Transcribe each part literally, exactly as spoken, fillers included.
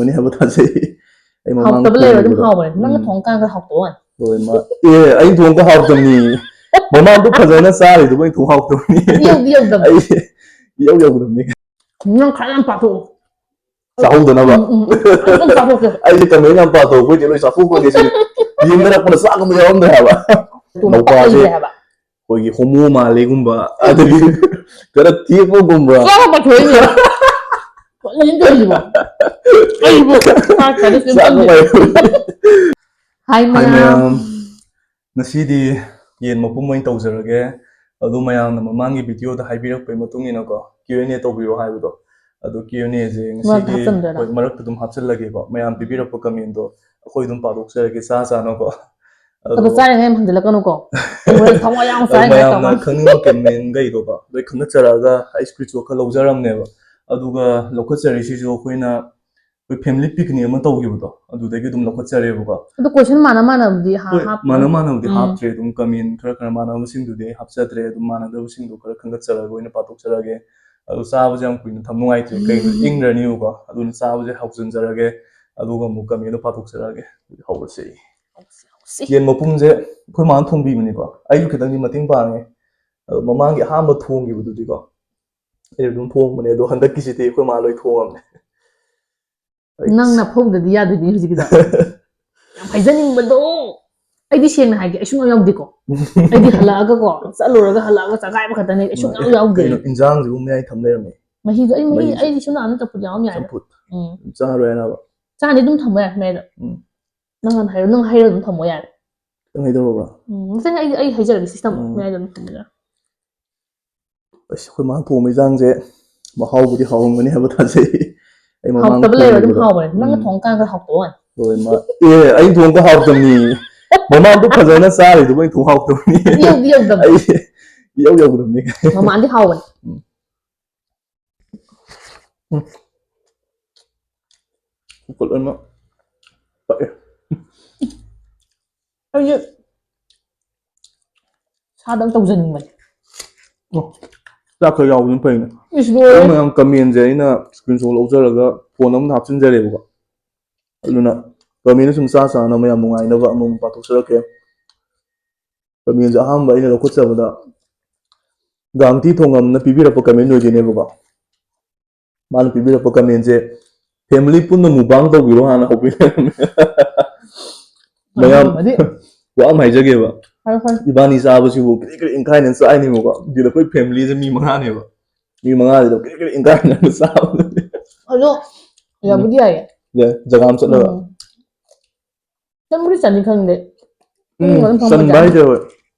Money ꯍꯥꯏꯕ ꯊꯥꯖꯩ꯫ ꯑꯩ ꯃꯃꯥꯡꯗ ꯍꯥꯎꯇꯕ ꯂꯩꯔꯣ ꯑꯗꯨꯝ ꯊꯣꯡꯈꯤꯕꯗꯣ꯫ ꯍꯥꯎꯕꯅꯦ꯫ ꯅꯪꯅ ꯎꯝ꯫ ꯊꯣꯡꯀꯥꯟꯗ ꯍꯥꯎꯇꯕ ꯋꯥꯅꯤ꯫ ꯍꯣꯏ, ꯃꯥ-, ꯑꯦ, ꯑꯩ ꯊꯣꯡꯒ ꯍꯥꯎꯇꯕꯅꯤ꯫ ꯃꯃꯥꯡꯗ ꯐꯖꯅ ꯆꯥꯔꯤꯗꯨꯕꯨ ꯑꯩ ꯊꯣꯡ ꯍꯥꯎꯇꯕꯅꯤ꯫ ꯌꯧꯗꯤ ꯌꯧꯗꯕꯅꯤ꯫ ꯑꯩ ꯏꯌꯧ ꯌꯧꯗꯕꯅꯤ꯫ ꯅꯪ ꯈꯔ ꯌꯥꯝ ꯄꯥꯊꯣꯛꯑꯣ꯫ ꯆꯥꯍꯧꯗꯅꯕ꯫ ꯎꯝ, ꯎꯝ, ꯎꯝ꯫ ꯑꯗꯨꯝ ꯆꯥꯊꯣꯛꯀꯦ꯫ ꯑꯩꯁꯦ ꯀꯃꯦꯟ ꯌꯥꯝ ꯄꯥꯊꯣꯛꯄꯩꯗꯤ ꯂꯣꯏ ꯆꯥꯊꯣꯛꯄꯒꯦ ꯁꯤꯗꯤ꯫ ꯌꯦꯡꯅꯔꯛꯄꯗ ꯆꯥꯛꯀꯨꯝꯕ ꯌꯥꯎꯔꯝꯗ꯭ꯔꯦ ꯍꯥꯏꯕ꯫ ꯇꯨꯝꯕ ꯅꯧꯄꯥꯁꯦ ꯄꯛꯏꯁꯦ ꯍꯥꯏꯕ꯫ ꯑꯩꯈꯣꯏꯒꯤ ꯍꯣꯃꯣ ꯃꯥꯜꯂꯤꯒꯨꯝꯕ, ꯑꯗꯒꯤ ꯈꯔ ꯊꯦꯛꯄꯒꯨꯝꯕ꯫ ꯆꯥꯕ ꯄꯥꯊꯣꯛꯏꯅꯦ꯫ ꯀꯔꯤꯅꯣ ꯇꯧꯔꯤꯁꯤꯕꯣ? ꯑꯩꯕꯨ ꯆꯥꯛ ꯆꯥꯗꯣꯏꯁꯦ ꯆꯥꯛ ꯈꯪꯗꯦ꯫ ꯅꯨꯡꯉꯥꯏꯕ꯫ ꯍꯥꯏ ꯍꯥꯏ ꯃꯌꯥꯝ꯫ ꯃꯌꯥꯝ꯫ ꯉꯁꯤꯗꯤ ꯌꯦꯟ ꯃꯄꯨꯝ ꯑꯣꯏꯅ ꯇꯧꯖꯔꯒꯦ꯫ ꯑꯗꯨ ꯃꯌꯥꯝꯅ ꯃꯃꯥꯡꯒꯤ ꯚꯤꯗꯤꯑꯣꯗ ꯍꯥꯏꯕꯤꯔꯛꯄꯒꯤ ꯃꯇꯨꯡ ꯏꯟꯅꯀꯣ, Q and A ꯇꯧꯕꯤꯔꯣ ꯍꯥꯏꯕꯗꯣ, ꯑꯗꯨ Q and A ꯁꯦ ꯉꯁꯤꯒꯤ, ꯍꯥꯞꯆꯤꯟꯗꯣꯏꯔꯥ? ꯍꯣꯏ, ꯃꯔꯛꯇ ꯑꯗꯨꯝ ꯍꯥꯞꯆꯤꯜꯂꯒꯦꯀꯣ꯫ ꯃꯌꯥꯝ ꯄꯤꯕꯤꯔꯛꯄ ꯀꯃꯦꯟꯗꯣ ꯑꯩꯈꯣꯏ ꯑꯗꯨꯝ ꯄꯥꯊꯣꯛꯆꯔꯒꯦ ꯆꯥ ꯆꯥꯅꯀꯣ꯫ ꯑꯗꯣ ꯆꯥꯔꯤꯉꯩ ꯌꯥꯝ ꯍꯟꯖꯤꯜꯂꯛꯀꯅꯨꯀꯣ꯫ ꯑꯩꯈꯣꯏ ꯊꯋꯥꯏ ꯌꯥꯝ ꯑꯗꯣ ꯆꯥꯔꯤꯉꯩ ꯃꯌꯥꯝꯅ ꯀꯃꯥꯏꯅ? ꯈꯪꯅꯤꯡꯕ ꯀꯃꯦꯟꯈꯩꯗꯣꯀꯣ ꯂꯣꯏ ꯈꯪꯒꯠꯆꯔꯛꯑꯒ ꯑꯩ ꯁ꯭ꯀ꯭ꯔꯤꯟꯁꯣꯠ ꯈꯔ ꯂꯧꯖꯔꯝꯅꯦꯕ꯫ ꯑꯗꯨꯒ ꯂꯧꯈꯠꯆꯔꯤꯁꯤꯁꯨ ꯑꯩꯈꯣꯏꯅ ꯑꯩꯈꯣꯏ ꯐꯦꯃꯤꯂꯤ ꯄꯤꯛꯅꯤꯛ ꯑꯃ ꯇꯧꯈꯤꯕꯗꯣ, ꯑꯗꯨꯗꯒꯤ ꯑꯗꯨꯝ ꯂꯧꯈꯠꯆꯔꯦꯕꯀꯣ꯫ ꯑꯗꯣ ꯀꯣꯏꯁꯟ ꯃꯥꯟꯅ ꯃꯥꯟꯅꯕꯗꯤ ꯍꯥ-, ꯍꯣꯏ, ꯍꯥꯞꯄꯣ꯫ ꯃꯥꯟꯅ ꯃꯥꯟꯅꯕꯗꯤ ꯎꯝ꯫ ꯍꯥꯞꯇ꯭ꯔꯦ, ꯑꯗꯨꯝ ꯀꯃꯦꯟ ꯈꯔ ꯈꯔ ꯃꯥꯟꯅꯕꯁꯤꯡꯗꯨꯗꯤ ꯑꯩ ꯍꯥꯞꯆꯗ꯭ꯔꯦ, ꯑꯗꯨꯝ ꯃꯥꯟꯅꯗꯕꯁꯤꯡꯗꯣ ꯈꯔ ꯈꯪꯒꯠꯆꯔꯒ ꯑꯣꯏꯅ ꯄꯥꯊꯣꯛꯆꯔꯒꯦ꯫ ꯑꯗꯣ ꯆꯥꯕꯁꯦ ꯌꯥꯝ ꯀꯨꯏꯅ ꯊꯝ ꯅꯨꯡꯉꯥꯏꯇ꯭ꯔꯦ, ꯀꯩꯅꯣ, ꯏꯪꯈ꯭ꯔꯅꯤꯕꯀꯣ, ꯑꯗꯨꯅ ꯆꯥꯕꯁꯦ ꯍꯧꯖꯤꯟꯖꯔꯒꯦ, ꯑꯗꯨꯒ ꯑꯃꯨꯛ ꯀꯃꯦꯟꯗꯣ ꯄꯥꯊꯣꯛꯆꯔꯛꯑꯒꯦ꯫ ꯑꯗꯨꯗꯤ ꯍꯧꯔꯁꯦ꯫ ꯍꯧꯁꯤ꯫ ꯌꯦꯟ ꯃꯄꯨꯝꯁꯦ ꯑꯩꯈꯣꯏ ꯃꯥꯅ ꯊꯣꯡꯕꯤꯕꯅꯤꯀꯣ, ꯑꯩꯁꯨ ꯈꯤꯇꯪꯗꯤ ꯃꯇꯦꯡ ꯄꯥꯡꯉꯦ꯫ ꯑꯗꯣ ꯃꯃꯥꯡꯒꯤ ꯑꯍꯥꯟꯕ ꯊꯣꯡꯈꯤꯕꯗꯨꯗꯤꯀꯣ ꯑꯩꯅ ꯑꯗꯨꯝ ꯊꯣꯡꯕꯅꯦ, ꯑꯗꯣ ꯍꯟꯗꯛꯀꯤꯁꯤꯗꯤ ꯑꯩꯈꯣꯏ ꯃꯥ ꯂꯣꯏ ꯊꯣꯡꯉꯕꯅꯦ꯫ ꯑꯩ ꯅꯪ ꯅꯐꯧꯗꯗꯤ ꯌꯥꯗꯣꯏꯅꯤ ꯍꯧꯖꯤꯛꯀꯤꯗꯣ꯫ ꯌꯥꯝ ꯍꯥꯏꯖꯅꯤꯡꯕꯗꯣ꯫ ꯑꯩꯗꯤ ꯁꯦꯡꯅ ꯍꯥꯏꯒꯦ, ꯑꯩ ꯁꯨꯡꯌꯥꯎ ꯌꯥꯎꯗꯦꯀꯣ꯫ ꯑꯩꯗꯤ ꯍꯜꯂꯛꯑꯒꯀꯣ, ꯆꯠꯂꯨꯔꯒ ꯍꯜꯂꯛꯑꯒ ꯆꯒꯥꯏꯕ ꯈꯛꯇꯅꯦ, ꯑꯩ ꯁꯨꯡꯌꯥꯎ ꯌꯥꯎꯗꯦ꯫ ꯀꯩꯅꯣ, ꯏꯟꯖꯥꯡꯁꯤꯕꯨ ꯃꯌꯥꯏ ꯊꯝ ꯂꯩꯔꯝꯃꯦ꯫ ꯃꯍꯤꯗꯣ ꯑꯩ, ꯃꯍꯤ, ꯃꯍꯤꯁꯦ꯫ ꯑꯩꯗꯤ ꯁꯨꯝ ꯅꯍꯥꯟ ꯆꯝꯐꯨꯠ ꯌꯥꯎꯔꯝ ꯌꯥꯏꯗ꯫ ꯆꯝꯐꯨꯠ꯫ ꯎꯝ꯫ ꯑꯗꯨꯝ ꯆꯥꯔꯣꯏ ꯍꯥꯏꯔꯕ꯫ ꯆꯥꯅꯤ ꯑꯗꯨꯝ ꯊꯝꯃꯣ ꯌꯥꯏ ꯃꯌꯥꯏꯗ꯫ ꯎꯝ꯫ ꯅꯪ ꯍꯥꯟꯅ ꯍꯥꯏꯔꯣ, ꯅꯪ ꯍꯩꯔ ꯑꯗꯨꯝ ꯊꯝꯃꯣ ꯌꯥꯔꯦ꯫ ꯈꯤꯇꯪ ꯍꯩꯗꯧꯔꯕ꯭ꯔꯥ? ꯎꯝ, ꯉꯁꯥꯏ ꯑꯩ, ꯑꯩ ꯍꯩꯖꯔꯒꯦ ꯁꯤꯁꯇꯝ ꯎꯝ꯫ ꯃꯌꯥꯏꯗ ꯑꯗꯨꯝ ꯊꯝꯃꯣ ꯌꯥꯔꯦ꯫ ꯑꯁ, ꯑꯩꯈꯣꯏ ꯃꯥꯅ ꯊꯣꯡꯕ ꯏꯟꯖꯥꯡꯁꯦ ꯃꯍꯥꯎꯕꯨꯗꯤ ꯍꯥꯎꯔꯝꯒꯅꯤ ꯍꯥꯏꯕ ꯊꯥꯖꯩ꯫ ꯑꯩ ꯃꯃꯥꯡ ꯍꯥꯎꯇꯕ ꯂꯩꯔꯣ ꯑꯗꯨꯝ ꯊꯣꯡꯈꯤꯕꯗꯣ꯫ ꯍꯥꯎꯕꯅꯦ꯫ ꯅꯪꯅ ꯎꯝ꯫ ꯊꯣꯡꯀꯥꯟꯗ ꯍꯥꯎꯇꯕ ꯋꯥꯅꯤ꯫ ꯍꯣꯏ, ꯃꯥ-, ꯑꯦ, ꯑꯩ ꯊꯣꯡꯕ ꯍꯥꯎꯇꯕꯅꯤ꯫ ꯃꯃꯥꯡꯗ ꯐꯖꯅ ꯆꯥꯔꯤꯗꯨꯕꯨ ꯑꯩ ꯊꯣꯡ ꯍꯥꯎꯇꯕꯅꯤ꯫ ꯌꯧꯗꯤ ꯌꯧꯗꯕꯅꯤ꯫ ꯑꯩ ꯌꯧ ꯌꯧꯗꯕꯅꯤ꯫ ꯃꯃꯥꯟꯗꯤ ꯍꯥꯎꯕꯅꯦ꯫ ꯎꯝ꯫ ꯎꯝ꯫ ꯀꯨꯀꯔ ꯂꯣꯏꯅꯃꯛ ꯄꯛꯑꯦ꯫ ꯑꯩꯁꯦ ꯁꯥꯗꯪ ꯇꯧꯖꯅꯤꯡꯕꯅꯦ꯫ ꯑꯣ, ꯆꯥꯛ ꯈꯔ ꯌꯥꯎꯕꯅ ꯐꯩꯅꯦ꯫ ꯏꯁ, ꯂꯣꯏꯔꯦ꯫ ꯑꯗꯨ ꯃꯌꯥꯝ ꯀꯃꯦꯟꯁꯦ ꯑꯩꯅ ꯁ꯭ꯀ꯭ꯔꯤꯟ ꯁꯣꯠ ꯂꯧꯖꯔꯒ ꯐꯣꯟ ꯑꯃꯗ ꯍꯥꯞꯆꯤꯟꯖꯔꯦꯕꯀꯣ꯫ ꯑꯗꯨꯅ comment ꯁꯨꯝ ꯆꯥ ꯆꯥꯅ ꯃꯌꯥꯝ ꯅꯨꯡꯉꯥꯏꯅꯕ ꯑꯃꯃꯝ ꯄꯥꯊꯣꯛꯆꯔꯛꯀꯦ꯫ Comment ꯁꯦ ꯑꯍꯥꯟꯕ ꯑꯩꯅ ꯂꯧꯈꯠꯆꯕꯗ ꯒꯥꯡꯊꯤ ꯊꯣꯡꯉꯝꯅ ꯄꯤꯕꯤꯔꯛꯄ comment ꯑꯣꯏꯗꯣꯏꯅꯦꯕꯀꯣ꯫ ꯃꯥꯅ ꯄꯤꯕꯤꯔꯛꯄ comment ꯁꯦ, "Family ꯄꯨꯟꯅ mukbang ꯇꯧꯕꯤꯔꯣ" ꯍꯥꯟꯅ ꯍꯧꯕꯤꯔꯝꯃꯦ꯫ ꯃꯌꯥꯝ, ꯃꯗꯤ ꯋꯥ ꯑꯃ ꯍꯥꯏꯖꯒꯦꯕ꯫ ꯍꯥꯏꯌꯣ, ꯍꯥꯏꯌꯣ꯫ ꯏꯕꯥꯅꯤ ꯆꯥꯕꯁꯤꯕꯨ ꯀꯔꯤ ꯀꯔꯤ ꯏꯟꯈꯥꯏꯅꯅ ꯆꯥꯏꯅꯦꯕꯀꯣ꯫ ꯑꯗꯨꯗ ꯑꯩꯈꯣꯏ family ꯁꯦ ꯃꯤ ꯃꯉꯥꯅꯦꯕ꯫ ꯃꯤ ꯃꯉꯥꯁꯤꯗ ꯀꯔꯤ ꯀꯔꯤ ꯏꯟꯈꯥꯏꯅꯅ ꯆꯥꯕ꯫ ꯑꯗꯣ ꯌꯥꯕꯨꯗꯤ ꯌꯥꯏꯌꯦ꯫ ꯌꯥꯏ, ꯖꯒꯥ ꯑꯃ ꯆꯠꯂꯒ꯫ ꯎꯝ꯫ ꯆꯪꯕꯨꯗꯤ ꯆꯪꯅꯤ ꯈꯪꯗꯦ꯫ ꯎꯝ, ꯄꯨꯡ ꯑꯗꯨꯝ ꯐꯝꯕ ꯆꯟꯕ ꯆꯪꯅꯤ꯫ ꯍꯥꯏꯁꯦ ꯍꯣꯏ꯫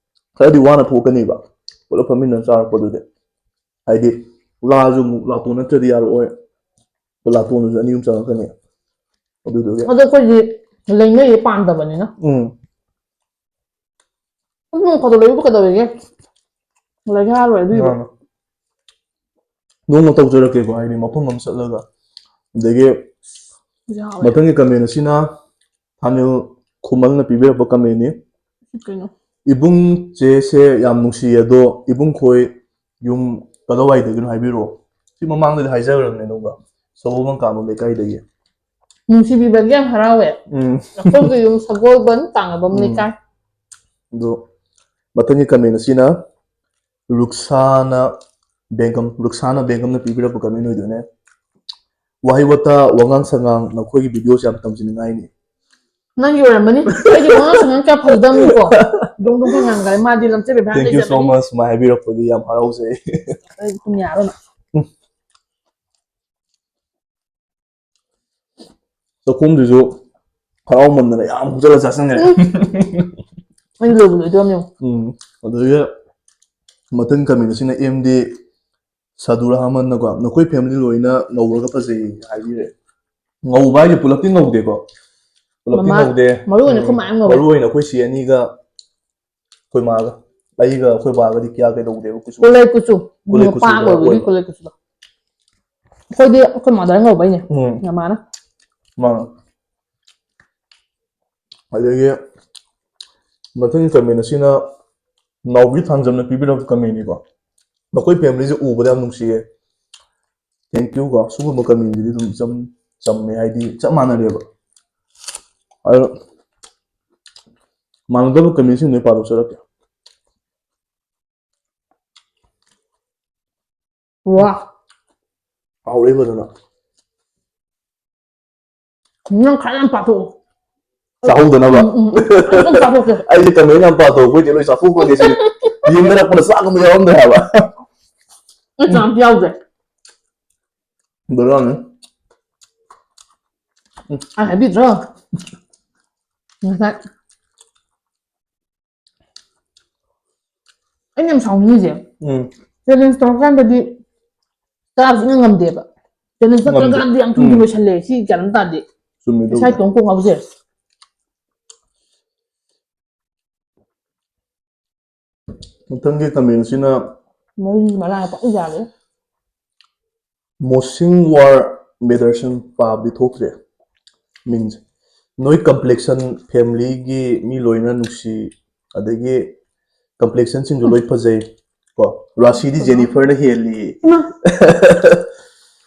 ꯈꯔꯗꯤ ꯋꯥꯅ ꯊꯣꯛꯀꯅꯤꯕ꯫ ꯄꯨꯂꯞ ꯐꯝꯃꯤꯟꯅ ꯆꯥꯔꯛꯄꯗꯨꯗꯤ꯫ ꯍꯥꯏꯗꯤ ꯂꯥꯁꯨ ꯑꯃꯨꯛ ꯂꯥꯛꯇꯣꯛ ꯅꯠꯇ꯭ꯔꯗꯤ ꯌꯥꯔꯛꯑꯣꯏ꯫ ꯂꯥꯛꯇꯣꯛꯅꯁꯨ ꯑꯅꯤ ꯑꯍꯨꯝ ꯆꯪꯉꯛꯀꯅꯤ꯫ ꯑꯗꯨꯗꯨꯒꯤ꯫ ꯑꯗꯣ ꯑꯩꯈꯣꯏꯗꯤ ꯂꯩꯅꯩꯌꯦ ꯄꯥꯝꯗꯕꯅꯤꯅ꯫ ꯎꯝ꯫ ꯑꯗꯨ ꯅꯣꯡ ꯐꯥꯗꯣꯛ ꯂꯩꯕꯕꯨ ꯀꯩꯗꯧꯋꯦꯒꯦ? ꯂꯩꯒꯦ ꯍꯥꯏꯔ ꯂꯣꯏꯔꯦ ꯑꯗꯨꯒꯤꯕꯨ꯫ ꯃꯥꯅꯦ꯫ ꯅꯣꯡꯃ ꯇꯧꯖꯔꯛꯀꯦꯀꯣ, ꯍꯥꯏꯗꯤ ꯃꯐꯝ ꯑꯃ ꯆꯠꯂꯒ꯫ ꯑꯗꯒꯤ ꯌꯥꯎꯋꯦ꯫ ꯃꯊꯪꯒꯤ comment ꯑꯁꯤꯅ ꯊꯥꯅꯤꯜ ꯈꯨꯃꯜꯅ ꯄꯤꯕꯤꯔꯛꯄ comment ꯅꯤ꯫ ꯀꯩꯅꯣ? "ꯏꯕꯨꯡ ꯆꯦꯁꯦ ꯌꯥꯝ ꯅꯨꯡꯁꯤꯌꯦ, ꯑꯗꯣ ꯏꯕꯨꯡ ꯈꯣꯏ ꯌꯨꯝ ꯀꯗꯥꯋꯥꯏꯗꯒꯤꯅꯣ ꯍꯥꯏꯕꯤꯔꯛꯑꯣ"꯫ ꯁꯤ ꯃꯃꯥꯡꯗꯗꯤ ꯍꯥꯏꯖꯈ꯭ꯔꯕꯅꯦ ꯑꯗꯨꯒ, ꯁꯒꯣꯜꯕꯟ ꯀꯥꯡꯕꯝ ꯂꯩꯀꯥꯏꯗꯒꯤ꯫ ꯅꯨꯡꯁꯤꯕꯤꯕꯒꯤ ꯌꯥꯝ ꯍꯔꯥꯎꯋꯦ꯫ ꯎꯝ꯫ ꯑꯩꯈꯣꯏꯒꯤ ꯌꯨꯝ ꯁꯒꯣꯜꯕꯟ ꯀꯥꯡꯉꯕꯝ ꯎꯝ꯫ ꯂꯩꯀꯥꯏ꯫ ꯑꯗꯣ ꯃꯊꯪꯒꯤ comment ꯑꯁꯤꯅ ꯔꯨꯛꯁꯥꯅ ꯕꯦꯡꯒꯝ, ꯔꯨꯛꯁꯥꯅ ꯕꯦꯡꯒꯝꯅ ꯄꯤꯕꯤꯔꯛꯄ comment ꯑꯣꯏꯗꯣꯏꯅꯦ꯫ "ꯋꯥꯍꯩ ꯋꯥꯇꯥ, ꯋꯥꯉꯥꯡ ꯁꯉꯥꯡ, ꯅꯈꯣꯏꯒꯤ video ꯁꯦ ꯌꯥꯝ ꯇꯝꯖꯅꯤꯡꯉꯥꯏꯅꯤ"꯫ ꯅꯪꯒꯤ ꯑꯣꯏꯔꯝꯃꯅꯤ꯫ ꯑꯩꯗꯤ ꯋꯥꯉꯥꯡ ꯁꯉꯥꯡ ꯀꯌꯥ ꯐꯖꯗꯕꯅꯤꯀꯣ꯫ ꯗꯣꯡ ꯗꯣꯡ ꯗꯣꯡ ꯉꯥꯡꯒꯥꯏ꯫ ꯃꯥꯗꯤ ꯂꯝꯆꯦꯜ ꯏꯕꯦꯝ "Thank you so ꯂꯩꯖꯕꯅꯤ꯫ Much" ꯁꯨꯃꯥꯏꯅ ꯍꯥꯏꯕꯤꯔꯛꯄꯒꯤ ꯌꯥꯝ ꯍꯔꯥꯎꯖꯩ꯫ ꯑꯩ ꯊꯨꯝ ꯌꯥꯔꯣꯏ ꯅꯪ꯫ ꯎꯝ꯫ ꯆꯥꯛꯈꯨꯝꯗꯨꯁꯨ ꯍꯔꯥꯎꯃꯟꯗꯅ ꯌꯥꯝ ꯍꯧꯖꯤꯜꯂ ꯆꯥꯁꯤꯟꯈ꯭ꯔꯦ꯫ ꯎꯝ꯫ ꯑꯩ ꯂꯣꯏꯕꯨ ꯂꯣꯏꯗꯣꯔꯝꯅꯦ꯫ ꯎꯝ꯫ ꯑꯗꯨꯗꯒꯤ ꯃꯊꯪ comment ꯑꯁꯤꯅ ꯑꯦꯝ ꯗꯤ ꯁꯥꯗꯨ ꯔꯍꯃꯟꯅꯀꯣ, "ꯅꯈꯣꯏ family ꯂꯣꯏꯅ ꯉꯧꯔꯒ ꯐꯖꯩ" ꯍꯥꯏꯕꯤꯔꯦ꯫ ꯉꯧꯕ ꯍꯥꯏꯁꯦ ꯄꯨꯂꯞꯇꯤ ꯉꯧꯗꯦꯀꯣ꯫ ꯄꯨꯂꯞꯇꯤ ꯃꯃꯥ-, ꯉꯧꯗꯦ꯫ ꯃꯔꯨ ꯑꯣꯏꯅ ꯎꯝ꯫ ꯑꯩꯈꯣꯏ ꯃꯥ ꯌꯥꯝ ꯉꯧꯋꯦ꯫ ꯃꯔꯨ ꯑꯣꯏꯅ ꯑꯩꯈꯣꯏ ꯆꯦ ꯑꯅꯤꯒ ꯑꯩꯈꯣꯏ ꯃꯥꯒ꯫ ꯑꯩꯒ ꯑꯩꯈꯣꯏ ꯕꯥꯒꯗꯤ ꯀꯌꯥ ꯀꯩꯗꯧꯗꯦꯕ ꯀꯨꯆꯨ꯫ ꯀꯨꯂꯩ ꯀꯨꯆꯨ꯫ ꯀꯨꯂꯩ ꯀꯨꯆꯨ ꯅꯨꯄꯥ ꯈꯔ ꯑꯣꯏꯕꯒꯤ ꯑꯣꯏꯕ꯫ ꯀꯨꯂꯩ ꯀꯨꯆꯨꯗꯣ꯫ ꯑꯩꯈꯣꯏꯗꯤ ꯑꯩꯈꯣꯏ ꯃꯥꯗꯔ ꯉꯧꯕꯩꯅꯦ꯫ ꯎꯝ꯫ ꯃꯃꯥꯅ꯫ ꯃꯥꯅ꯫ ꯑꯗꯒꯤ ꯃꯊꯪꯒꯤ comment ꯑꯁꯤꯅ ꯅꯥꯎꯕꯤ ꯊꯥꯡꯖꯝꯅ ꯄꯤꯕꯤꯔꯛꯄ comment ꯅꯤꯀꯣ꯫ "ꯅꯈꯣꯏ family ꯁꯦ ꯎꯕꯗ ꯌꯥꯝ ꯅꯨꯡꯁꯤꯌꯦ"꯫ Thank you ꯀꯣ꯫ ꯁꯤꯒꯨꯝꯕ comment ꯁꯤꯗꯤ ꯑꯗꯨꯝ ꯏꯆꯝ ꯆꯝꯃꯦ, ꯍꯥꯏꯗꯤ ꯆꯞ ꯃꯥꯟꯅꯔꯦꯕ꯫ ꯑꯗꯣ ꯃꯥꯟꯅꯗꯕ ꯀꯃꯦꯟꯁꯤꯡꯗꯣ ꯑꯩ ꯄꯥꯊꯣꯛꯆꯔꯛꯀꯦ꯫ ꯋꯥ꯫ ꯍꯥꯎꯔꯦ ꯐꯖꯅ꯫ ꯅꯪ ꯈꯔ ꯌꯥꯝ ꯄꯥꯊꯣꯛꯑꯣ꯫ ꯆꯥꯍꯧꯗꯅꯕ꯫ ꯎꯝ, ꯎꯝ, ꯎꯝ꯫ ꯑꯗꯨꯝ ꯆꯥꯊꯣꯛꯀꯦ꯫ ꯑꯩꯁꯦ ꯀꯃꯦꯟ ꯌꯥꯝ ꯄꯥꯊꯣꯛꯄꯩꯗꯤ ꯂꯣꯏ ꯆꯥꯊꯣꯛꯈ꯭ꯔꯒꯦ ꯁꯤꯅꯤ꯫ ꯌꯦꯡꯅꯔꯛꯄꯗ ꯆꯥꯛ ꯑꯃ ꯌꯥꯎꯔꯝꯗ꯭ꯔꯦ ꯍꯥꯏꯕ꯫ ꯑꯩ ꯆꯥꯛ ꯑꯝꯇ ꯌꯥꯎꯗ꯭ꯔꯦ꯫ ꯕꯦꯔꯥꯅꯤ꯫ ꯑꯩ ꯍꯥꯏꯕꯤꯗ꯭ꯔꯣ? ꯉꯁꯥꯏ ꯑꯩꯅ ꯌꯥꯝ ꯁꯥꯎꯅꯤꯡꯉꯤꯁꯦ, ꯎꯝ꯫ ꯆꯦꯂꯦꯟꯖ ꯇꯧꯔꯀꯥꯟꯗꯗꯤ ꯆꯥꯕꯁꯨ ꯏꯉꯝ ꯉꯝꯗꯦꯕ꯫ ꯆꯦꯂꯦꯟꯖ ꯉꯝꯗꯦ꯫ ꯅꯠꯇ꯭ꯔꯀꯥꯟꯗꯗꯤ ꯌꯥꯝ ꯊꯨꯅ ꯎꯝ꯫ ꯂꯣꯏꯁꯜꯂꯦ꯫ ꯁꯤ ꯒ꯭ꯌꯥꯟ ꯑꯃ ꯇꯥꯗꯦ꯫ ꯆꯨꯝꯃꯦ ꯏꯁꯥ ꯑꯗꯨꯕꯨꯗꯤ꯫ ꯏꯇꯣꯝ ꯀꯣꯛ ꯉꯥꯎꯖꯩ꯫ ꯃꯊꯪꯒꯤ ꯀꯃꯦꯟꯁꯤꯅ ꯃꯔꯤ ꯃꯔꯥꯡ ꯄꯪꯌꯥ ꯌꯥꯜꯂꯦ꯫ ꯃꯣꯁꯤꯡ ꯋꯥꯔ ꯃꯦꯗꯔꯁꯟ ꯄꯥꯕꯗꯤ ꯊꯣꯛꯇ꯭ꯔꯦ꯫ ꯃꯤꯡꯁꯦ꯫ ꯅꯣꯏ ꯀꯝꯄ꯭ꯂꯦꯛꯁꯟ ꯐꯦꯃꯤꯂꯤꯒꯤ ꯃꯤ ꯂꯣꯏꯅ ꯅꯨꯡꯁꯤ, ꯑꯗꯒꯤ ꯀꯝꯄ꯭ꯂꯦꯛꯁꯟꯁꯤꯡꯁꯨ ꯂꯣꯏ ꯐꯖꯩ꯫ ꯀꯣ, ꯔꯥꯁꯤꯗꯤ ꯖꯦꯅꯤꯐꯔꯅ ꯍꯦꯜꯂꯤ꯫ ꯏꯃꯥ꯫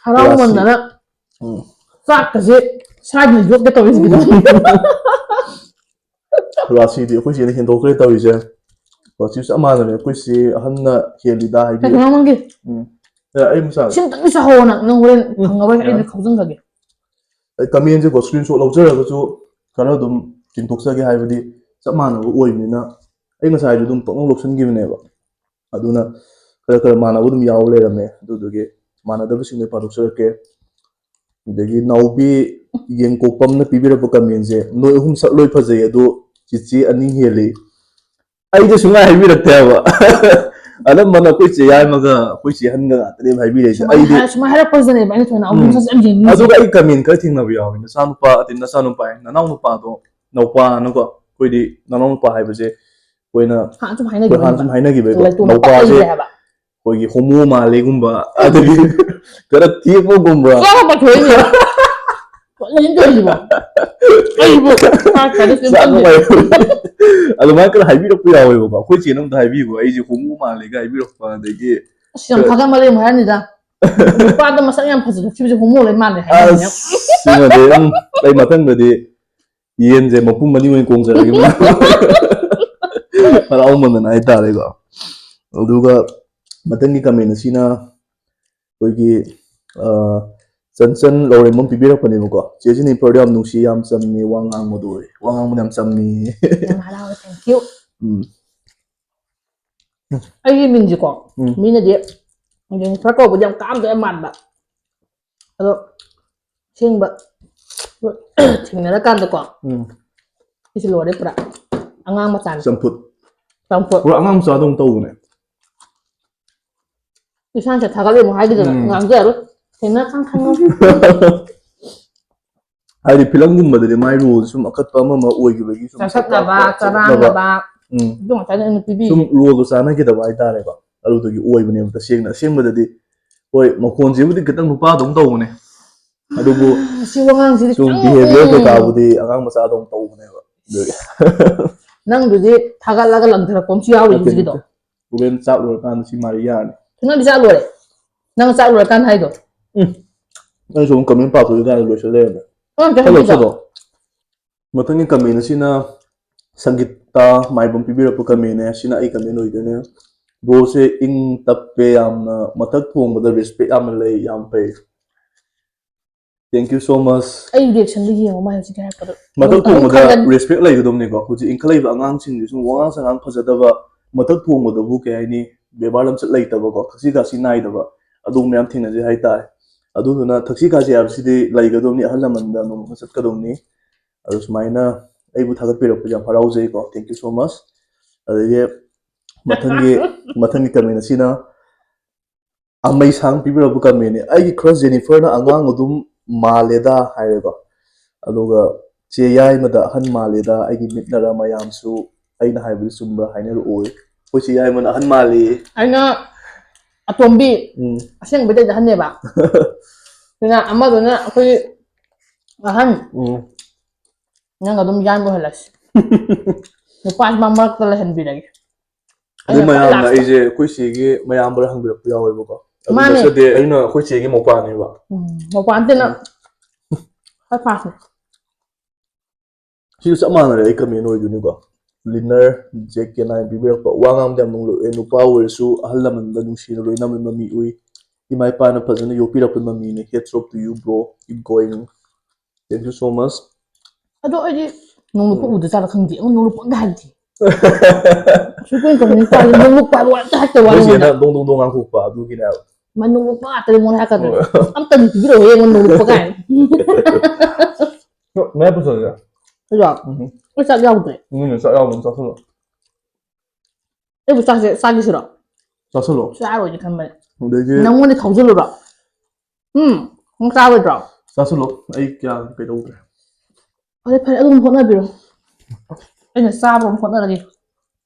ꯍꯔꯥꯎꯃꯟꯗꯅ ꯔꯥꯁꯤ꯫ ꯎꯝ꯫ ꯆꯥꯛꯀꯁꯦ ꯁꯥꯏꯗꯅ ꯌꯣꯠꯀꯦ ꯇꯧꯔꯤꯁꯤꯗ꯫ ꯔꯥꯁꯤꯗꯤ ꯑꯩꯈꯣꯏ ꯆꯦꯅ ꯍꯦꯟꯗꯣꯛꯈ꯭ꯔꯦ ꯇꯧꯔꯤꯁꯦ꯫ ꯔꯥꯁꯤ ꯆꯞ ꯃꯥꯟꯅꯔꯦ꯫ ꯑꯩꯈꯣꯏ ꯆꯦ ꯑꯍꯟꯅ ꯍꯦꯜꯂꯤꯗ ꯍꯥꯏꯕꯤ꯫ ꯀꯩꯅꯣ ꯅꯪꯒꯤ? ꯎꯝ꯫ ꯑꯦ, ꯑꯩ ꯃꯆꯥ꯫ ꯁꯤꯝꯇꯪꯗꯤ ꯆꯥꯍꯧꯋꯣ ꯅꯪ꯫ ꯅꯪ ꯍꯣꯔꯦꯟ ꯎꯝ, ꯐꯪꯉꯔꯣꯏ, ꯌꯥꯔꯦ꯫ ꯑꯩꯅ ꯈꯥꯎꯖꯟꯈ꯭ꯔꯒꯦ꯫ ꯑꯩ ꯀꯃꯦꯟꯁꯦꯀꯣ, screenshot ꯂꯧꯖꯔꯒꯁꯨ ꯈꯔ ꯑꯗꯨꯝ ꯆꯤꯡꯊꯣꯛꯆꯒꯦ, ꯍꯥꯏꯕꯗꯤ ꯆꯞ ꯃꯥꯟꯅꯕ ꯑꯣꯏꯕꯅꯤꯅ꯫ ꯑꯩ ꯉꯁꯥꯏꯁꯨ ꯑꯗꯨꯝ ꯄꯪꯂꯧ ꯂꯧꯁꯟꯈꯤꯕꯅꯦꯕ꯫ ꯑꯗꯨꯅ ꯈꯔ ꯈꯔ ꯃꯥꯟꯅꯕ ꯑꯗꯨꯝ ꯌꯥꯎ ꯂꯩꯔꯝꯃꯦ꯫ ꯑꯗꯨꯗꯨꯒꯤ ꯃꯥꯟꯅꯗꯕꯁꯤꯡꯗꯣ ꯄꯥꯊꯣꯛꯆꯔꯛꯀꯦ꯫ ꯑꯗꯒꯤ ꯅꯥꯎꯕꯤ ꯌꯦꯡꯀꯣꯛꯄꯝꯅ ꯄꯤꯕꯤꯔꯛꯄ ꯀꯃꯦꯟꯁꯦ, "ꯅꯣꯏ ꯑꯍꯨꯝ ꯁꯛ ꯂꯣꯏ ꯐꯖꯩ, ꯑꯗꯣ ꯆꯤꯆꯦ ꯑꯅꯤ ꯍꯦꯜꯂꯤ"꯫ ꯑꯩꯗꯤ ꯁꯨꯡꯍꯥꯏ ꯍꯥꯏꯕꯤꯔꯛꯇꯦ ꯍꯥꯏꯕ꯫ ꯑꯅꯝꯕꯅ ꯑꯩꯈꯣꯏ ꯆꯦ ꯌꯥꯏꯃꯒ ꯑꯩꯈꯣꯏ ꯆꯦ ꯑꯍꯟꯒ ꯉꯥꯛꯇꯅꯦꯕ ꯍꯥꯏꯕꯤꯔꯛꯏꯁꯦ꯫ ꯁꯨꯃꯥꯏꯅ ꯑꯩꯗꯤ ꯍꯥꯏ-, ꯁꯨꯃꯥꯏꯅ ꯍꯥꯏꯔꯛꯄꯁꯤꯗꯅꯦꯕ ꯑꯩꯅ ꯊꯣꯏꯅ ꯑꯍꯨꯝ ꯎꯝ꯫ ꯁꯛꯁꯦ ꯌꯥꯝ ꯌꯦꯡꯅꯤꯡꯉꯤꯁꯦ꯫ ꯑꯗꯨꯒ ꯑꯩ ꯀꯃꯦꯟ ꯈꯔ ꯊꯦꯡꯅꯕ ꯌꯥꯎꯋꯤ, "ꯅꯆꯥꯅꯨꯄꯥ", ꯑꯗꯩ "ꯅꯆꯥꯅꯨꯄꯥ" ꯍꯥꯏ, "ꯅꯅꯥꯎꯅꯨꯄꯥꯗꯣ", ꯅꯧꯄꯥꯅꯀꯣ, ꯑꯩꯈꯣꯏꯗꯤ ꯅꯅꯥꯎꯅꯨꯄꯥ ꯍꯥꯏꯕꯁꯦ ꯑꯩꯈꯣꯏꯅ ꯍꯥꯟꯅ ꯁꯨꯝ ꯑꯩꯈꯣꯏ ꯍꯥꯟꯅ ꯍꯥꯏꯅꯈꯤꯕꯅꯦꯕ꯫ ꯁꯨꯝ ꯍꯥꯏꯅꯈꯤꯕ ꯍꯥꯏꯕ꯫ ꯂꯩꯇꯣꯟ ꯅꯧꯄꯥꯁꯦ ꯄꯛꯏꯁꯦ ꯍꯥꯏꯕ꯫ ꯑꯩꯈꯣꯏꯒꯤ ꯍꯣꯃꯣ ꯃꯥꯜꯂꯦꯒꯨꯝꯕ, ꯑꯗꯒꯤ ꯈꯔ ꯊꯦꯛꯄꯒꯨꯝꯕ꯫ ꯆꯥꯕ ꯄꯥꯊꯣꯛꯏꯅꯦ꯫ ꯀꯔꯤꯅꯣ ꯇꯧꯔꯤꯁꯤꯕꯣ? ꯑꯩꯕꯨ ꯆꯥꯛ ꯈꯔ ꯁꯨꯝ ꯆꯥꯛ ꯆꯪꯗꯦ꯫ ꯅꯨꯡꯉꯥꯏꯕ꯫ ꯑꯗꯨꯃꯥꯏꯅ ꯈꯔ ꯍꯥꯏꯕꯤꯔꯛꯄ ꯌꯥꯎꯋꯦꯕꯀꯣ꯫ ꯑꯩꯈꯣꯏ ꯆꯦꯅ ꯑꯝꯇ ꯍꯥꯏꯕꯤꯌꯨꯕ, ꯑꯩꯁꯦ ꯍꯣꯃꯣ ꯃꯥꯜꯂꯦꯒ ꯍꯥꯏꯕꯤꯔꯛꯄ, ꯑꯗꯒꯤ ꯑꯁ, ꯌꯥꯝ ꯈꯔ ꯊꯥꯒꯠ ꯃꯔꯦꯝ ꯍꯥꯏꯔꯅꯤꯗ꯫ ꯅꯨꯄꯥꯗꯣ ꯃꯁꯛ ꯌꯥꯝ ꯐꯖꯊꯣꯛꯈꯤꯕꯁꯦ ꯍꯣꯃꯣ ꯂꯣꯏ ꯃꯥꯜꯂꯦ ꯍꯥꯏꯅꯕꯅꯦ꯫ ꯑꯁ, ꯁꯤꯃꯗꯤ ꯑꯗꯨꯝ ꯑꯩ ꯃꯊꯪꯗꯗꯤ ꯌꯦꯟꯁꯦ ꯃꯄꯨꯝ ꯑꯅꯤ ꯑꯣꯏꯅ ꯀꯣꯡꯖꯔꯒꯦ꯫ ꯍꯔꯥꯎꯃꯟꯗꯅ ꯍꯥꯏꯇꯥꯔꯦꯀꯣ꯫ ꯑꯗꯨꯒ ꯃꯊꯪꯒꯤ ꯀꯃꯦꯟ ꯑꯁꯤꯅ ꯑꯩꯈꯣꯏꯒꯤ, ꯑ, ꯆꯟꯆꯟ ꯂꯧꯔꯦꯝꯕꯝ ꯄꯤꯕꯤꯔꯛꯄꯅꯦꯕꯀꯣ꯫ "ꯆꯦ ꯖꯤꯅꯤꯐꯔꯗꯣ ꯌꯥꯝ ꯅꯨꯡꯁꯤ, ꯌꯥꯝ ꯆꯝꯃꯤ, ꯋꯥ ꯉꯥꯡꯕꯗꯣ, ꯋꯥ ꯉꯥꯡꯕꯗ ꯌꯥꯝ ꯆꯝꯃꯤ"꯫ ꯌꯥꯝ ꯍꯔꯥꯎꯋꯦ, thank you꯫ ꯎꯝ꯫ ꯑꯩꯒꯤ ꯃꯤꯡꯁꯦꯀꯣ, ꯎꯝ꯫ ꯃꯤꯅꯗꯤ ꯖꯦꯅꯤꯐꯔ ꯀꯧꯕꯗꯤ ꯌꯥꯝ ꯀꯥꯝꯗꯣꯏ ꯌꯥꯝ ꯃꯥꯟꯕ, ꯑꯗꯣ ꯑꯁꯦꯡꯕ ꯊꯦꯡꯅꯔꯀꯥꯟꯗꯀꯣ, ꯎꯝ꯫ ꯁꯤꯁꯨ ꯂꯣꯏꯔꯦ ꯄꯨꯔꯥ꯫ ꯑꯉꯥꯡ ꯃꯆꯥꯅꯤ꯫ ꯆꯝꯐꯨꯠ꯫ ꯆꯝꯐꯨꯠ꯫ ꯄꯨꯔꯥ ꯑꯉꯥꯡ ꯃꯆꯥꯗꯧꯅ ꯇꯧꯕꯅꯦ꯫ ꯏꯁꯥꯅ ꯊꯥꯒꯠꯂꯦ ꯑꯃꯨꯛ ꯍꯥꯏꯈꯤꯗꯅ ꯎꯝ꯫ ꯉꯥꯡꯖꯔꯣꯏ꯫ ꯊꯦꯡꯅꯔꯀꯥꯟ ꯈꯪꯉꯣ꯫ ꯍꯥꯏꯗꯤ ꯐꯤꯂꯝꯒꯨꯝꯕꯗꯗꯤ ꯃꯥꯏ ꯔꯣꯜ ꯁꯨꯝ ꯑꯀꯠꯄ ꯑꯃ ꯑꯃ ꯑꯣꯏꯈꯤꯕꯒꯤ ꯁꯨꯝ ꯆꯥꯎꯈꯠꯅꯕ, ꯆꯥꯎꯈꯠꯅꯕ, ꯆꯔꯥꯡꯅꯕ, ꯎꯝ꯫ ꯑꯗꯨ ꯉꯥꯛꯇꯅꯦ ꯑꯩꯅ ꯄꯤꯕꯤꯔꯤꯁꯦ꯫ ꯁꯨꯝ ꯔꯣꯜꯗꯣ ꯆꯥꯟꯅꯈꯤꯗꯕ ꯍꯥꯏꯇꯥꯔꯦꯀꯣ꯫ ꯑꯗꯨꯗꯨꯒꯤ ꯑꯣꯏꯕꯅꯦꯕ ꯇꯁꯦꯡꯅ꯫ ꯑꯁꯦꯡꯕꯗꯗꯤ ꯍꯣꯏ, ꯃꯈꯣꯟꯁꯤꯕꯨꯗꯤ ꯈꯤꯇꯪ ꯅꯨꯄꯥꯗꯧꯅ ꯇꯧꯕꯅꯦ, ꯑꯗꯨꯕꯨ ꯁꯤ ꯋꯥꯉꯥꯡꯁꯤꯗꯤ ꯁꯨꯝ ꯈꯤꯇꯪ, behaviour ꯎꯝ꯫ ꯀꯩꯀꯥꯕꯨꯗꯤ ꯑꯉꯥꯡ ꯃꯆꯥꯗꯧꯅ ꯇꯧꯕꯅꯦꯕ꯫ ꯑꯗꯨꯒꯤ꯫ ꯅꯪꯗꯨꯗꯤ ꯊꯥꯒꯠꯂꯒ ꯂꯪꯊꯔꯛꯄ ꯑꯃꯁꯨ ꯌꯥꯎꯔꯤ ꯅꯠꯇꯦ, ꯍꯧꯖꯤꯛꯀꯤꯗꯣ꯫ ꯅꯠꯇꯦ꯫ ꯍꯣꯔꯦꯟ ꯆꯥꯛ ꯂꯣꯏꯔꯀꯥꯟꯗ ꯁꯤ ꯃꯥꯔꯤ ꯌꯥꯔꯅꯤ꯫ ꯅꯪꯗꯤ ꯆꯥꯛ ꯂꯣꯏꯔꯦ꯫ ꯅꯪ ꯆꯥꯛ ꯂꯣꯏꯔꯀꯥꯟꯗ ꯍꯥꯏꯗꯣ꯫ ꯎꯝ꯫ ꯑꯩꯁꯨ ꯑꯃꯨꯛ ꯀꯃꯦꯟ ꯄꯥꯊꯣꯛꯏ ꯀꯥꯏꯅ ꯂꯣꯏꯁꯜ ꯂꯩꯔꯝꯃꯦ꯫ ꯅꯪ ꯀꯩ ꯍꯜꯂꯣ, ꯍꯥꯏꯗꯣ? ꯆꯠꯂꯣ꯫ ꯃꯊꯪꯒꯤ ꯀꯃꯦꯟ ꯑꯁꯤꯅ ꯁꯪꯒꯤꯇꯥ ꯃꯥꯏꯕꯝ ꯄꯤꯕꯤꯔꯛꯄ ꯀꯃꯦꯟꯅꯦ꯫ ꯁꯤꯅ ꯑꯩ ꯀꯃꯦꯟ ꯑꯣꯏꯗꯣꯏꯅꯦ꯫ "ꯕ꯭ꯔꯣꯁꯦ ꯏꯪ ꯇꯞꯄꯦ ꯌꯥꯝꯅ, ꯃꯊꯛ ꯊꯣꯡꯕꯗ respect ꯌꯥꯝꯅ ꯂꯩ, ꯌꯥꯝ ꯐꯩ꯫ Thank you so much." ꯑꯩ reactionꯗ ꯌꯦꯡꯉꯣ, ꯃꯥ ꯍꯧꯖꯤꯛ ꯍꯥꯏꯔꯛꯄꯗꯣ꯫ ꯃꯊꯛ ꯑꯃꯨꯛ ꯊꯣꯡꯕꯗ ꯈꯪꯒꯅꯤ꯫ Respect ꯂꯩꯒꯗꯕꯅꯤꯀꯣ꯫ ꯍꯧꯖꯤꯛ ꯏꯟꯈꯠꯂꯛꯏꯕ ꯑꯉꯥꯡꯁꯤꯡꯁꯤ ꯁꯨꯝ ꯋꯥꯉꯥꯡ ꯁꯉꯥꯡ ꯐꯖꯗꯕ, ꯃꯊꯛ ꯊꯣꯡꯕꯗꯕꯨ ꯀꯩ ꯍꯥꯏꯅꯤ, ꯕꯦꯕꯥꯔ ꯂꯝꯆꯠ ꯂꯩꯇꯕꯀꯣ, ꯊꯛꯁꯤ ꯈꯥꯁꯤ ꯅꯥꯏꯗꯕ, ꯑꯗꯨꯒꯨꯝꯕ ꯌꯥꯝ ꯊꯦꯡꯅꯖꯩ ꯍꯥꯏꯇꯥꯔꯦ꯫ ꯑꯗꯨꯗꯨꯅ ꯊꯛꯁꯤ ꯈꯥꯁꯤ ꯍꯥꯏꯕꯁꯤꯗꯤ ꯂꯩꯒꯗꯕꯅꯤ, ꯑꯍꯜ ꯂꯃꯟꯗ ꯅꯣꯡꯃ ꯆꯠꯀꯗꯕꯅꯤ꯫ ꯑꯗꯨ ꯁꯨꯃꯥꯏꯅ ꯑꯩꯕꯨ ꯊꯥꯒꯠꯄꯤꯔꯛꯄꯁꯦ ꯌꯥꯝ ꯍꯔꯥꯎꯖꯩꯀꯣ꯫ Thank you so much꯫ ꯑꯗꯒꯤ ꯃꯊꯪꯒꯤ, ꯃꯊꯪꯒꯤ ꯀꯃꯦꯟ ꯑꯁꯤꯅ ꯑꯃꯩꯁꯥꯡ ꯄꯤꯕꯤꯔꯛꯄ ꯀꯃꯦꯟꯅꯤ꯫ "ꯑꯩꯒꯤ crush ꯖꯦꯅꯤꯐꯔꯅ ꯑꯉꯥꯡ ꯑꯗꯨꯝ ꯃꯥꯜꯂꯦꯗ" ꯍꯥꯏꯔꯦꯀꯣ꯫ ꯑꯗꯨꯒ ꯆꯦ ꯌꯥꯏꯃꯗ "ꯑꯍꯟ ꯃꯥꯜꯂꯦꯗ, ꯑꯩꯒꯤ ꯃꯤꯠꯅꯔ ꯃꯌꯥꯝꯁꯨ ꯑꯩꯅ ꯍꯥꯏꯕꯗꯨ ꯆꯨꯝꯕ꯭ꯔꯥ ꯍꯥꯏꯅꯔꯛꯑꯣ"꯫ ꯑꯩꯈꯣꯏ ꯆꯦ ꯌꯥꯏꯃꯅ ꯑꯍꯟ ꯃꯥꯜꯂꯤ꯫ ꯑꯩꯅ ꯑꯇꯣꯝꯕꯤ, ꯎꯝ꯫ ꯑꯁꯦꯡꯕꯗꯩꯗꯤ ꯑꯍꯟꯅꯦꯕ꯫ ꯑꯗꯨꯅ ꯑꯃꯗꯨꯅ ꯑꯩꯈꯣꯏ ꯑꯍꯟ꯫ ꯎꯝ꯫ ꯅꯪ ꯑꯗꯨꯝ ꯌꯥꯟꯕ ꯑꯣꯏꯍꯜꯂꯁꯤ꯫ ꯅꯨꯄꯥꯁꯤ ꯃꯥ ꯃꯔꯛꯇ ꯂꯩꯍꯟꯕꯤꯔꯒꯦ꯫ ꯑꯗꯨ ꯑꯩꯅ ꯈ꯭ꯋꯥꯏ ꯃꯌꯥꯝꯅ last꯫ ꯑꯩꯁꯦ ꯑꯩꯈꯣꯏ ꯆꯦꯒꯤ ꯃꯌꯥꯝꯕꯔ ꯍꯪꯕꯤꯔꯛꯄ ꯌꯥꯎꯋꯦꯕꯀꯣ꯫ ꯑꯗꯨ ꯃꯥꯅꯦ꯫ ꯅꯠꯆꯗꯦ, ꯑꯩꯅ ꯑꯩꯈꯣꯏ ꯆꯦꯒꯤ ꯃꯧꯄ꯭ꯋꯥꯅꯦꯕ꯫ ꯎꯝ, ꯃꯧꯄ꯭ꯋꯥ ꯅꯠꯇꯦꯅ꯫ ꯎꯝ꯫ ꯈ꯭ꯋꯥꯏ firstꯅꯦ꯫ ꯁꯤꯁꯨ ꯆꯞ ꯃꯥꯟꯅꯔꯦ, ꯑꯩ ꯀꯃꯦꯟ ꯑꯣꯏꯗꯣꯏꯅꯤꯀꯣ꯫ ꯂꯤꯅꯔ ꯖꯦꯛ ꯀꯦ ꯅꯥꯏꯟ ꯄꯤꯕꯤꯔꯛꯄ, "ꯋꯥ ꯉꯥꯡꯕꯗ ꯌꯥꯝ ꯅꯣꯡꯂꯛꯑꯦ, ꯅꯨꯄꯥ ꯑꯣꯏꯔꯁꯨ ꯑꯍꯜ ꯂꯃꯟꯗ ꯅꯨꯡꯁꯤꯅ ꯂꯣꯏꯅꯕ ꯃꯃꯤ ꯎꯏ, ꯏꯃꯥ ꯏꯄꯥꯅ ꯐꯖꯅ ꯌꯣꯛꯄꯤꯔꯛꯄ ꯃꯃꯤꯅꯦ, hats off to you bro, keep going, thank you so much." ꯑꯗꯣ ꯑꯩꯗꯤ ꯅꯣꯡꯂꯨꯛꯄ ꯎꯝ꯫ ꯎꯗ ꯆꯥꯠꯂ ꯈꯪꯗꯦ, ꯑꯩꯉꯣꯟꯗ ꯅꯣꯡꯂꯨꯛꯄ ꯑꯝꯇ ꯍꯥꯏꯗꯦ꯫ ꯁꯨꯛ ꯀꯨꯏꯅ ꯀꯃꯦꯟ ꯄꯥꯏ, ꯅꯣꯡꯂꯨꯛꯄ ꯍꯥꯏꯕ ꯋꯥ ꯑꯝꯇ ꯍꯥꯏꯔꯛꯇꯦ, ꯋꯥ ꯑꯩꯈꯣꯏ ꯆꯦꯅ ꯑꯩꯉꯣꯟꯗ꯫ ꯗꯣꯡ ꯗꯣꯡ ꯗꯣꯡ ꯉꯥꯡꯊꯣꯛꯄ ꯑꯗꯨꯒꯤꯅꯦ ꯍꯥꯏꯕ꯫ ꯃꯥ ꯅꯣꯡꯂꯨꯛꯄ ꯉꯥꯛꯇꯅꯦ ꯃꯉꯣꯟꯗ ꯍꯥꯏꯔꯛꯀꯗꯣꯏ꯫ ꯍꯣꯏ꯫ ꯑꯝꯇꯗꯤ ꯄꯤꯕꯤꯔꯛꯑꯣꯍꯦ ꯑꯩꯉꯣꯟꯗ ꯅꯣꯡꯂꯨꯛꯄ ꯀꯥꯏꯅ꯫ ꯃꯌꯥꯝ ꯄꯨꯊꯣꯛꯑꯒ꯫ ꯑꯗꯣ ꯎꯝ꯫ ꯑꯩ ꯆꯥꯛ ꯌꯥꯎꯗ꯭ꯔꯦ꯫ ꯎꯝ, ꯆꯥꯛ ꯌꯥꯎꯗ꯭ꯔꯦ, ꯆꯥꯛ ꯌꯥꯎꯗ꯭ꯔꯦ꯫ ꯑꯩꯕꯨ ꯆꯥꯛꯁꯦ ꯆꯥꯈꯤꯁꯤꯔꯣ? ꯆꯥꯁꯤꯜꯂꯣ꯫ ꯆꯥꯔꯣꯏꯒꯦ ꯈꯟꯕꯅꯦ꯫ ꯑꯗꯒꯤ ꯅꯪꯉꯣꯟꯗ ꯈꯥꯎꯖꯜꯂꯨꯔꯣ? ꯎꯝ, ꯅꯪ ꯆꯥꯔꯣꯏꯗ꯭ꯔꯣ? ꯆꯥꯁꯤꯜꯂꯣ꯫ ꯑꯩ ꯀꯌꯥ ꯀꯩꯗꯧꯗ꯭ꯔꯦ꯫ ꯐꯔꯦ, ꯐꯔꯦ, ꯑꯗꯨꯝ ꯍꯣꯠꯅꯕꯤꯔꯣ꯫ ꯑꯩꯅ ꯆꯥꯕ ꯑꯃ ꯍꯣꯠꯅꯔꯒꯦ꯫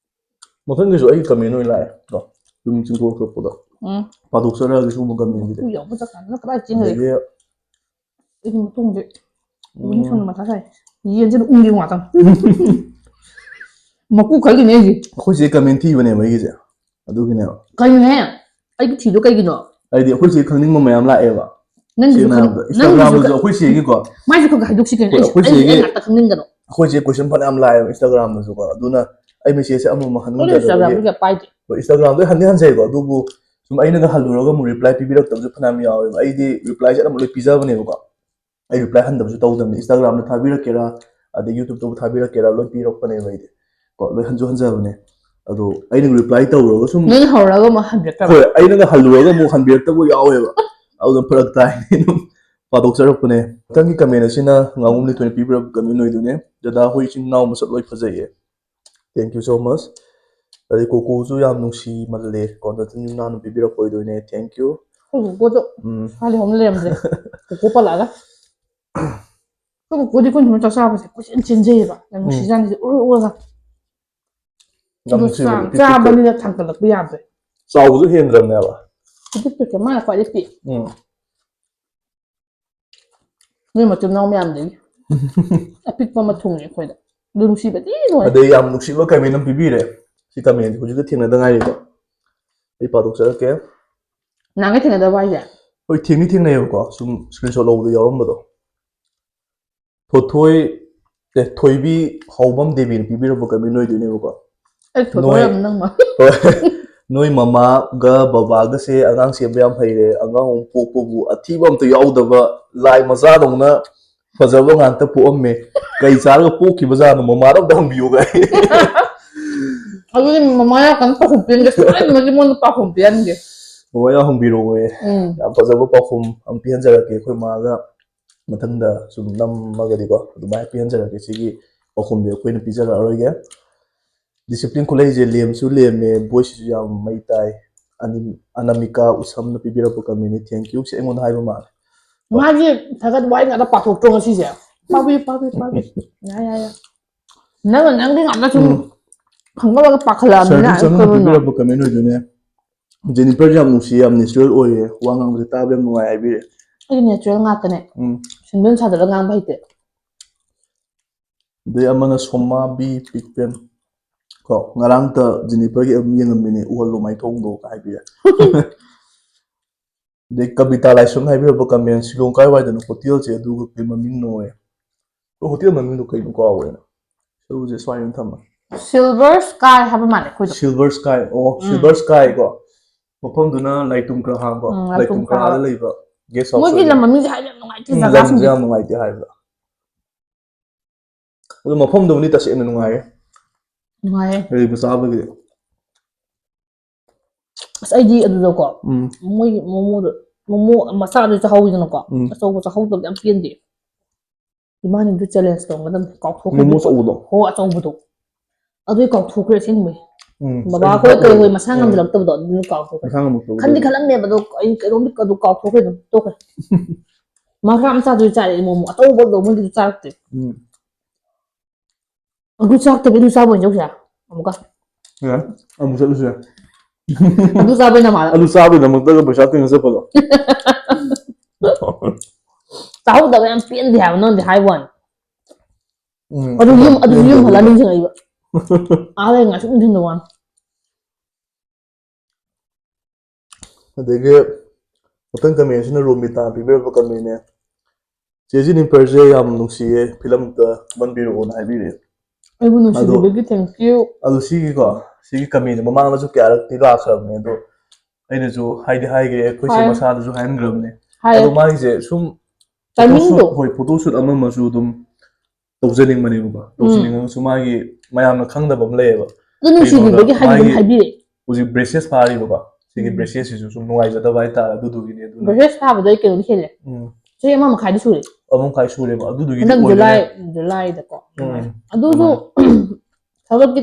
ꯃꯊꯪꯒꯤꯁꯨ ꯑꯩꯒꯤ ꯀꯃꯦꯟ ꯑꯣꯏꯅ ꯂꯥꯛꯑꯦ꯫ ꯀꯣ, ꯌꯨꯝ ꯆꯤꯡꯊꯣꯛꯈ꯭ꯔꯛꯄꯗꯣ꯫ ꯎꯝ꯫ ꯄꯥꯊꯣꯛꯆꯔꯛꯑꯒꯦ ꯁꯤꯒꯨꯝꯕ ꯀꯃꯦꯟꯁꯤꯗꯤ꯫ ꯎ ꯌꯥꯎꯕ ꯆꯠꯀꯥꯟꯗ ꯀꯗꯥꯏ ꯆꯦꯟꯈ꯭ꯔꯒꯦ? ꯑꯗꯒꯤ ꯑꯩꯒꯤ ꯃꯇꯨꯡꯁꯦ ꯎꯝ꯫ ꯁꯣꯝꯗ ꯃꯊꯥ ꯁꯥꯏ꯫ ꯌꯦꯟꯁꯤꯅ ꯎꯪꯒꯤ ꯉꯥꯛꯇꯪ꯫ ꯃꯀꯨ ꯈꯜꯂꯤꯅꯦ ꯑꯩꯁꯦ꯫ ꯑꯩꯈꯣꯏ ꯆꯦ ꯀꯃꯦꯟ ꯊꯤꯕꯅꯦꯕ ꯑꯩꯒꯤꯁꯦ꯫ ꯑꯗꯨꯒꯤꯅꯦꯕ꯫ ꯀꯩꯅꯣꯍꯦ? ꯑꯩꯒꯤ ꯊꯤꯗꯣ ꯀꯩꯒꯤꯅꯣ? ꯍꯥꯏꯗꯤ ꯑꯩꯈꯣꯏ ꯆꯦ ꯈꯪꯅꯤꯡꯕ ꯃꯌꯥꯝ ꯂꯥꯛꯑꯦꯕ꯫ ꯅꯪꯒꯤꯁꯨ ꯁꯦꯡꯅ ꯈꯪ-, ꯍꯥꯏꯔꯕꯗ ꯅꯪꯒꯤꯁꯨ Instagram-ꯗꯁꯨ ꯈꯪ-, ꯑꯩꯈꯣꯏ ꯆꯦꯒꯤꯀꯣ꯫ ꯃꯥꯏꯁꯨ ꯈꯔ ꯈꯔ ꯍꯥꯏꯗꯣꯛꯁꯤ ꯀꯩꯅꯣ꯫ ꯍꯣꯏ, ꯑꯩꯁꯨ, ꯑꯩꯈꯣꯏ ꯑꯩꯁꯨ ꯆꯦꯒꯤ ꯑꯩ ꯉꯥꯛꯇ ꯈꯪꯅꯤꯡꯒꯅꯣ꯫ ꯑꯩꯈꯣꯏ ꯆꯦ question ꯐꯅꯌꯥꯝ ꯂꯥꯛꯑꯦꯕ Instagram-ꯗꯁꯨꯀꯣ꯫ ꯑꯗꯨꯅ ꯑꯩ message-ꯁꯦ ꯑꯃꯃꯝ ꯑꯩꯈꯣꯏ ꯍꯟꯍꯟꯗꯕꯒꯤ꯫ Instagram-ꯗ ꯀꯌꯥ ꯄꯥꯏꯗꯦ꯫ ꯍꯣꯏ, Instagram-ꯗ ꯍꯟꯗꯤ ꯍꯟꯖꯩꯀꯣ, ꯑꯗꯨꯕꯨ ꯁꯨꯝ ꯑꯩꯅꯒ ꯍꯜꯂꯨꯔꯒ ꯑꯃꯨꯛ reply ꯄꯤꯕꯤꯔꯛꯇꯕꯁꯨ ꯐꯅꯌꯥꯝ ꯌꯥꯎꯋꯦꯕ꯫ ꯑꯩꯗꯤ reply-ꯁꯦ ꯑꯅꯝꯕ ꯂꯣꯏ ꯄꯤꯖꯕꯅꯦꯕꯀꯣ꯫ ꯑꯩ reply ꯍꯟꯗꯕꯁꯨ ꯇꯧꯗꯕꯅꯤ꯫ Instagram-ꯗ ꯊꯥꯕꯤꯔꯛꯀꯦꯔꯥ, ꯑꯗꯩ YouTube-ꯇꯕꯨ ꯊꯥꯕꯤꯔꯛꯀꯦꯔꯥ, ꯂꯣꯏ ꯄꯤꯔꯛꯄꯅꯦꯕ ꯑꯩꯗꯤ꯫ ꯀꯣ, ꯂꯣꯏ ꯍꯟꯁꯨ ꯍꯟꯖꯕꯅꯦ꯫ ꯑꯗꯣ ꯑꯩꯅ reply ꯇꯧꯔꯒ ꯁꯨꯝ ꯅꯪꯅ ꯍꯧꯔꯒ ꯑꯃꯨꯛ ꯍꯟꯕꯤꯔꯛꯇꯕ? ꯍꯣꯏ, ꯑꯩꯅꯒ ꯍꯜꯂꯨꯔꯒ ꯑꯃꯨꯛ ꯍꯟꯕꯤꯔꯛꯇꯕ ꯌꯥꯎꯋꯦꯕ꯫ ꯑꯗꯨꯅ ꯐꯔꯛ ꯇꯥꯏ꯫ ꯑꯗꯨꯝ ꯄꯥꯊꯣꯛꯆꯔꯛꯄꯅꯦ꯫ ꯃꯊꯪꯒꯤ comment ꯑꯁꯤꯅ ꯉꯥꯉꯣꯝ ꯂꯤꯊꯣꯏꯅ ꯄꯤꯕꯤꯔꯛꯄ comment ꯑꯣꯏꯗꯣꯏꯅꯦ꯫ "ꯗꯗꯥ, ꯍꯣꯏ, ꯏꯆꯤꯟ ꯏꯅꯥꯎ ꯃꯁꯛ ꯂꯣꯏ ꯐꯖꯩꯌꯦ꯫ Thank you so much." ꯑꯗꯩ ꯀꯣꯀꯣꯁꯨ ꯌꯥꯝ ꯅꯨꯡꯁꯤꯃꯜꯂꯦ꯫ ꯀꯣ, ꯅꯆꯤꯟ ꯅꯅꯥꯎꯅ ꯄꯤꯕꯤꯔꯛꯄ ꯑꯣꯏꯗꯣꯏꯅꯦ꯫ Thank you꯫ ꯑꯩꯈꯣꯏ ꯀꯣꯀꯣꯗꯣ ꯎꯝ꯫ ꯍꯥꯏꯗꯤ ꯍꯧꯅ ꯂꯩꯔꯝꯗ꯭ꯔꯦ꯫ ꯀꯣꯀꯣ ꯄꯜꯂꯛꯑꯒ꯫ ꯑꯩꯈꯣꯏ ꯀꯣꯀꯣꯗꯤ ꯑꯩꯈꯣꯏ ꯁꯨꯝ ꯆꯥꯛ ꯆꯥꯕꯁꯦ ꯀꯣꯏꯆꯦꯟ ꯆꯦꯟꯖꯩꯌꯦꯕ꯫ ꯌꯥꯝ ꯎꯝ꯫ ꯅꯨꯡꯁꯤꯖꯥꯠꯅꯤ, ꯎꯔꯨ ꯎꯔꯨꯒ꯫ ꯌꯥꯝ ꯑꯗꯣ ꯅꯨꯡꯁꯤꯕꯗꯣ ꯆꯥ-, ꯏꯄꯤꯛ ꯄꯤꯛꯈꯩ꯫ ꯆꯥꯕꯅꯤꯅ ꯊꯥꯡꯒꯠꯂꯛꯄ ꯌꯥꯗ꯭ꯔꯦ꯫ ꯆꯥꯎꯕꯁꯨ ꯍꯦꯟꯗ꯭ꯔꯕꯅꯦꯕ꯫ ꯄꯤꯛꯇ꯭ꯔꯨ ꯄꯤꯛꯈꯩ, ꯃꯥꯅ ꯈ꯭ꯋꯥꯏꯗꯩ ꯄꯤꯛꯑꯦ꯫ ꯎꯝ꯫ ꯅꯣꯏ ꯃꯆꯤꯟ ꯃꯅꯥꯎ ꯃꯌꯥꯝꯗꯒꯤ ꯑꯄꯤꯛꯄ ꯑꯃ ꯊꯨꯡꯉꯦ ꯑꯩꯈꯣꯏꯗ꯫ ꯑꯗꯨ ꯅꯨꯡꯁꯤꯕꯗꯤ ꯂꯣꯏꯔꯦ꯫ ꯑꯗꯩ ꯌꯥꯝ ꯅꯨꯡꯁꯤꯕ comment ꯑꯃ ꯄꯤꯕꯤꯔꯦ꯫ ꯁꯤ comment ꯍꯧꯖꯤꯛꯇ ꯊꯦꯡꯅꯗ ꯉꯥꯏꯔꯤꯀꯣ꯫ ꯑꯩ ꯄꯥꯊꯣꯛꯆꯔꯛꯀꯦ꯫ ꯅꯍꯥꯟꯒꯩ ꯊꯦꯡꯅꯗꯕ ꯍꯥꯏꯁꯦ? ꯍꯣꯏ, ꯊꯦꯡꯗꯤ ꯊꯦꯡꯅꯩꯌꯦꯕꯀꯣ, ꯁꯨꯝ screenshot ꯂꯧꯕꯗ ꯌꯥꯎꯔꯝꯕꯗꯣ꯫ ꯊꯣꯏꯊꯣꯏ ꯑꯦ, ꯊꯣꯏꯕꯤ ꯍꯥꯎꯕꯝ ꯗꯦꯕꯤꯅ ꯄꯤꯕꯤꯔꯛꯄ ꯀꯃꯦꯟ ꯑꯣꯏꯗꯣꯏꯅꯦꯕꯀꯣ꯫ ꯑꯩ ꯊꯣꯏꯕ ꯅꯣꯏ- ꯌꯥꯝ ꯅꯪꯃ ꯍꯣꯏ꯫ "ꯅꯣꯏ ꯃꯃꯥꯒ ꯕꯕꯥꯒꯁꯦ ꯑꯉꯥꯡ ꯁꯦꯝꯕ ꯌꯥꯝ ꯍꯩꯔꯦ, ꯑꯉꯥꯡ ꯑꯃ ꯄꯣꯛꯄꯕꯨ ꯑꯊꯤꯕ ꯑꯝꯇ ꯌꯥꯎꯗꯕ ꯂꯥꯏ ꯃꯆꯥꯗꯧꯅ ꯐꯖꯕ ꯉꯥꯛꯇ ꯄꯣꯛꯑꯝꯃꯦ, ꯀꯩ ꯆꯥꯔꯒ ꯄꯣꯛꯈꯤꯕꯖꯥꯠꯅꯣ, ꯃꯃꯥꯗ ꯑꯝꯇ ꯍꯪꯕꯤꯌꯨ" ꯀꯥꯏ꯫ ꯑꯗꯨꯗꯤ ꯃꯃꯥ ꯌꯥꯎꯔꯀꯥꯟꯗ ꯄꯥꯎꯈꯨꯝ ꯄꯤꯍꯟꯒꯦ, ꯁꯣꯏꯗꯅꯃꯛꯀꯤ ꯃꯉꯣꯟꯗ ꯄꯥꯎꯈꯨꯝ ꯄꯤꯍꯟꯒꯦ꯫ ꯃꯃꯥ ꯌꯥꯎ ꯍꯪꯕꯤꯔꯛꯑꯣ꯫ ꯎꯝ ꯌꯥꯝ ꯐꯖꯕ ꯄꯥꯎꯈꯨꯝ ꯑꯃ ꯄꯤꯍꯟꯖꯔꯛꯀꯦ ꯑꯩꯈꯣꯏ ꯃꯥꯒ꯫ ꯃꯊꯪꯗ ꯁꯨꯝ ꯅꯝꯃꯒꯗꯤꯀꯣ ꯑꯗꯨꯃꯥꯏꯅ ꯄꯤꯍꯟꯖꯔꯛꯀꯦ꯫ ꯁꯤꯒꯤ ꯄꯥꯎꯈꯨꯝꯗꯤ ꯑꯩꯈꯣꯏꯅ ꯄꯤꯖꯔꯛꯑꯔꯣꯏꯒꯦ꯫ ꯗꯤꯁꯤꯄ꯭ꯂꯤꯟ ꯈꯨꯂꯩꯁꯦ ꯂꯦꯝꯁꯨ ꯂꯦꯝꯃꯦ, ꯕꯣꯏꯁꯤꯁꯨ ꯌꯥꯝ ꯃꯩ ꯇꯥꯏ꯫ ꯑꯅꯤ- ꯑꯅꯥꯃꯤꯀꯥ ꯎꯁꯝꯅ ꯄꯤꯕꯤꯔꯛꯄ ꯀꯃꯦꯟꯅꯤ, "Thank you", ꯁꯤ ꯑꯩꯉꯣꯟꯗ ꯍꯥꯏꯕ ꯃꯥꯜꯂꯦ꯫ ꯃꯥꯒꯤ ꯊꯥꯒꯠ ꯋꯥꯍꯩ ꯉꯥꯛꯇ ꯄꯥꯊꯣꯛꯇ꯭ꯔꯣ ꯉꯁꯤꯁꯦ? ꯄꯥꯕꯤ ꯄꯥꯕꯤ ꯄꯥꯕꯤ꯫ ꯌꯥ ꯌꯥ ꯌꯥ꯫ ꯅꯪꯅ ꯅꯪꯗꯤ ꯉꯥꯛꯇ ꯁꯨꯝ ꯎꯝ꯫ ꯈꯪꯒꯠꯂꯒ ꯄꯥꯈꯠꯂꯛꯑꯕꯅꯤꯅ ꯁꯔꯗꯤ ꯆꯪꯅ ꯀꯩꯅꯣ? ꯄꯤꯕꯤꯔꯛꯄ ꯀꯃꯦꯟ ꯑꯣꯏꯗꯣꯏꯅꯦ꯫ "ꯖꯦꯅꯤꯐꯔꯁꯦ ꯌꯥꯝ ꯅꯨꯡꯁꯤ, ꯌꯥꯝ ꯅꯦꯆꯔꯦꯜ ꯑꯣꯏꯌꯦ, ꯋꯥ ꯉꯥꯡꯕꯁꯦ ꯇꯥꯕ ꯌꯥꯝ ꯅꯨꯡꯉꯥꯏ" ꯍꯥꯏꯕꯤꯔꯦ꯫ ꯑꯩꯗꯤ ꯅꯦꯆꯔꯦꯜ ꯉꯥꯛꯇꯅꯦ꯫ ꯎꯝ꯫ ꯁꯦꯝꯖꯤꯟ ꯁꯥꯖꯤꯜꯂꯒ ꯉꯥꯡꯕ ꯍꯩꯇꯦ꯫ ꯑꯗꯩ ꯑꯃꯅ ꯁꯣꯃꯥ ꯕꯤ ꯄꯤꯛꯄꯦꯟ ꯀꯣ, "ꯉꯔꯥꯡꯇ ꯖꯦꯅꯤꯐꯔꯒꯤ ꯑꯗꯨꯝ ꯌꯦꯡꯉꯝꯃꯤꯅꯦ, ꯎꯍꯜꯂꯣ ꯃꯥꯏꯊꯣꯡꯗꯣ" ꯀ ꯍꯥꯏꯕꯤꯔꯦ꯫ ꯑꯗꯩ ꯀꯕꯤꯇꯥ ꯂꯥꯏꯁ꯭ꯔꯝ ꯍꯥꯏꯕꯤꯔꯛꯄ ꯀꯃꯦꯟ, "ꯁꯤꯂꯣꯡ ꯀꯥꯏꯋꯥꯏꯗꯅꯣ ꯍꯣꯇꯦꯜꯁꯦ, ꯑꯗꯨꯒ ꯀꯩ ꯃꯃꯤꯡꯅꯣ?" ꯑꯣ, ꯍꯣꯇꯦꯜ ꯃꯃꯤꯡꯗꯣ ꯀꯩꯅꯣ ꯀꯥꯎꯈ꯭ꯔꯦꯅ꯫ ꯁꯔꯨꯁꯦ ꯁ꯭ꯋꯥꯏꯗ ꯑꯗꯨꯝ ꯊꯝꯃ꯫ ꯁꯤꯜꯚꯔ ꯁ꯭ꯀꯥꯏ ꯍꯥꯏꯕ ꯃꯥꯜꯂꯦ ꯑꯩꯈꯣꯏꯗꯣ꯫ Silver sky. ꯑꯣ, ꯎꯝ꯫ ꯁꯤꯜꯚꯔ ꯁ꯭ꯀꯥꯏ ꯀꯣ꯫ ꯃꯐꯝꯗꯨꯅ ꯂꯥꯏꯇꯨꯝ ꯈꯔ ꯍꯥꯡꯕ, ꯎꯝ, ꯂꯥꯏꯇꯨꯝ ꯂꯥꯏꯇꯨꯝ ꯈꯔ ꯍꯥꯡꯕ ꯈꯔ꯫ ꯂꯩꯕ ꯒꯦꯁ ꯃꯣꯏꯒꯤ ꯍꯥꯎꯁ꯫ ꯂꯝ ꯃꯃꯤꯡꯁꯦ ꯍꯥꯏꯕ ꯌꯥꯝ ꯅꯨꯡꯉꯥꯏꯇꯦ ꯎꯝ, ꯖꯒꯥꯁꯤꯡꯁꯦ꯫ ꯂꯝꯁꯦ ꯌꯥꯝ ꯅꯨꯡꯉꯥꯏꯇꯦ ꯍꯥꯏꯕ꯫ ꯑꯗꯨ ꯃꯐꯝꯗꯨꯕꯨꯗꯤ ꯇꯁꯦꯡꯅ ꯅꯨꯡꯉꯥꯏꯌꯦ꯫ ꯅꯨꯡꯉꯥꯏꯌꯦ꯫ ꯂꯩꯕ ꯆꯥꯕꯒꯤꯗꯤ꯫ ꯑꯁ ꯑꯩꯗꯤ ꯑꯗꯨꯗꯀꯣ ꯎꯝ꯫ ꯃꯣꯏꯒꯤ ꯃꯣꯃꯣꯗꯣ, ꯃꯣꯃꯣ ꯃꯆꯥꯗꯨ ꯆꯥꯍꯧꯋꯤꯗꯅꯀꯣ꯫ ꯎꯝ꯫ ꯑꯆꯧꯕ ꯆꯥꯍꯧꯗꯕꯗꯤ ꯌꯥꯝ ꯄꯦꯟꯗꯦ꯫ ꯏꯕꯥꯅꯤꯗꯨ ꯆꯦꯂꯦꯟꯖ ꯇꯧꯔꯝꯒꯗꯕꯅꯤ꯫ ꯀꯥꯎꯊꯣꯛꯈ꯭ꯔꯦ꯫ ꯃꯣꯃꯣ ꯑꯆꯧꯕꯗꯣ? ꯍꯣ, ꯑꯆꯧꯕꯗꯣ꯫ ꯑꯗꯨꯗꯤ ꯀꯥꯎꯊꯣꯛꯈ꯭ꯔꯦ ꯑꯁꯦꯡꯕꯩ꯫ ꯎꯝ꯫ ꯕꯕꯥ ꯑꯩ ꯍꯣꯏ ꯀꯩ ꯍꯣꯏ ꯀꯥꯎꯊꯣꯛꯈ꯭ꯔꯦ꯫ ꯃꯁꯥ ꯎꯝ꯫ ꯉꯝꯖꯜꯂꯛꯇꯕꯗꯣ ꯑꯗꯨ ꯀꯥꯎꯊꯣꯛꯈ꯭ꯔꯦ꯫ ꯃꯁꯥ ꯉꯝꯃꯛꯇꯕꯗꯣ꯫ ꯈꯟꯗꯤ ꯈꯜꯂꯝꯃꯦꯕ ꯑꯗꯣ ꯑꯩ ꯀꯩꯅꯣꯝꯗꯤ ꯑꯗꯨ ꯀꯥꯎꯊꯣꯛꯈ꯭ꯔꯦ ꯑꯗꯨꯝ ꯇꯣꯛꯈ꯭ꯔꯦ꯫ ꯃꯆꯥ ꯃꯆꯥꯗꯨꯗꯤ ꯆꯥꯔꯛꯑꯦ ꯃꯣꯃꯣ꯫ ꯑꯆꯧꯕꯗꯣ ꯃꯣꯏꯒꯤꯗꯤ ꯆꯥꯔꯛꯇꯦ꯫ ꯎꯝ꯫ ꯑꯗꯨ ꯆꯥꯔꯛꯇꯕꯤ ꯑꯗꯨ ꯆꯥꯕ ꯑꯣꯏꯅ ꯆꯧꯁꯤꯔꯥ? ꯑꯃꯨꯛꯀ꯫ ꯌꯥꯏ꯫ ꯑꯃꯨꯛ ꯆꯠꯂꯨꯁꯦ꯫ ꯑꯗꯨ ꯆꯥꯕꯩ ꯅꯃꯥꯗ꯫ ꯑꯗꯨ ꯆꯥꯕꯩꯗꯃꯛꯇꯒ ꯄꯩꯁꯥ ꯇꯤꯡꯉ ꯆꯠꯄꯗꯣ꯫ ꯆꯥꯍꯧꯗꯕ ꯌꯥꯝ ꯄꯦꯟꯗꯦ ꯍꯥꯏꯕ ꯅꯪꯗꯤ ꯍꯥꯏꯕ ꯋꯥꯅꯤ꯫ ꯎꯝ꯫ ꯑꯗꯨ ꯌꯨꯝ, ꯑꯗꯨ ꯌꯨꯝ ꯄꯦꯟꯗꯕꯗꯣ꯫ ꯍꯜꯂ ꯅꯤꯡꯁꯤꯡꯉꯛꯏꯕ꯫ ꯑꯥ ꯂꯩ ꯉꯥꯏꯁꯨ ꯅꯤꯡꯁꯤꯡꯗꯕ ꯋꯥꯅꯤ꯫ ꯑꯗꯒꯤ ꯃꯊꯪ ꯀꯃꯦꯟꯁꯤꯅ ꯔꯣꯃꯤꯇꯥ ꯄꯤꯕꯤꯔꯛꯄ ꯀꯃꯦꯟꯅꯦ꯫ ꯆꯦ ꯖꯤꯅꯤꯐꯔꯁꯦ ꯌꯥꯝ ꯅꯨꯡꯁꯤꯌꯦ, ꯐꯤꯂꯝ ꯑꯝꯇ ꯀꯨꯝꯍꯟꯕꯤꯔꯛꯑꯣꯅ ꯍꯥꯏꯕꯤꯔꯛꯑꯦ꯫ ꯑꯩꯕꯨ ꯅꯨꯡꯁꯤꯕꯤꯕꯒꯤ thank you꯫ ꯑꯗꯣ ꯁꯤꯒꯤꯀꯣ, ꯁꯤꯒꯤ ꯀꯃꯦꯟꯁꯦ ꯃꯃꯥꯡꯗꯁꯨ ꯀꯌꯥꯔꯛꯇꯤ ꯂꯥꯛꯈ꯭ꯔꯕꯅꯦ, ꯑꯗꯣ ꯑꯩꯅꯁꯨ ꯍꯥꯏꯗꯤ ꯍꯥꯏꯈ꯭ꯔꯦ, ꯑꯩꯈꯣꯏꯁꯦ ꯍꯥꯏ꯫ ꯃꯁꯥꯗꯁꯨ ꯍꯥꯏꯍꯟꯈ꯭ꯔꯕꯅꯦ꯫ ꯍꯥꯏ꯫ ꯑꯗꯣ ꯃꯥꯒꯤꯁꯦ ꯁꯨꯝ Timingꯗꯣ꯫ Photoshoot, ꯍꯣꯏ, photoshoot ꯑꯃ ꯑꯃꯁꯨ ꯑꯗꯨꯝ ꯇꯧꯖꯅꯤꯡꯕꯅꯦꯕꯀꯣ꯫ ꯇꯧꯖꯅꯤꯡꯉꯒꯁꯨ ꯃꯥꯒꯤ ꯃꯌꯥꯝꯅ ꯈꯪꯗꯕ ꯑꯃ ꯂꯩꯌꯦꯕ꯫ ꯑꯗꯨ ꯅꯨꯡꯁꯤꯕꯤꯕꯒꯤ ꯀꯩꯅꯣꯗ ꯍꯥꯏꯗꯤ ꯑꯗꯨꯝ ꯃꯥꯒꯤ ꯍꯥꯏꯕꯤꯔꯛꯑꯦ꯫ ꯍꯧꯖꯤꯛ braces ꯐꯥꯔꯤꯕꯀꯣ꯫ ꯁꯤꯒꯤ ꯎꯝ꯫ bracesꯁꯤꯁꯨ ꯁꯨꯝ ꯅꯨꯡꯉꯥꯏꯖꯗꯕ ꯍꯥꯏꯇꯥꯔꯦ, ꯑꯗꯨꯗꯨꯒꯤꯅꯦ꯫ ꯑꯗꯨꯅ Braces ꯐꯥꯕꯗꯣ ꯑꯩ ꯀꯩꯅꯣꯗꯤ ꯍꯦꯜꯂꯦ꯫ ꯎꯝ꯫ ꯆꯍꯤ ꯑꯃ ꯃꯈꯥꯏꯗꯤ ꯁꯨꯔꯦ꯫ ꯑꯃ ꯃꯈꯥꯏ ꯁꯨꯔꯦꯕ, ꯑꯗꯨꯗꯨꯒꯤ ꯍꯟꯗꯛ ꯑꯣꯏꯗꯣꯏꯅꯦ꯫ July, Julyꯗꯀꯣ꯫ ꯎꯝ꯫ ꯑꯗꯨꯁꯨ ꯑꯗꯨꯃꯥꯏꯅ꯫ ꯊꯕꯛꯀꯤ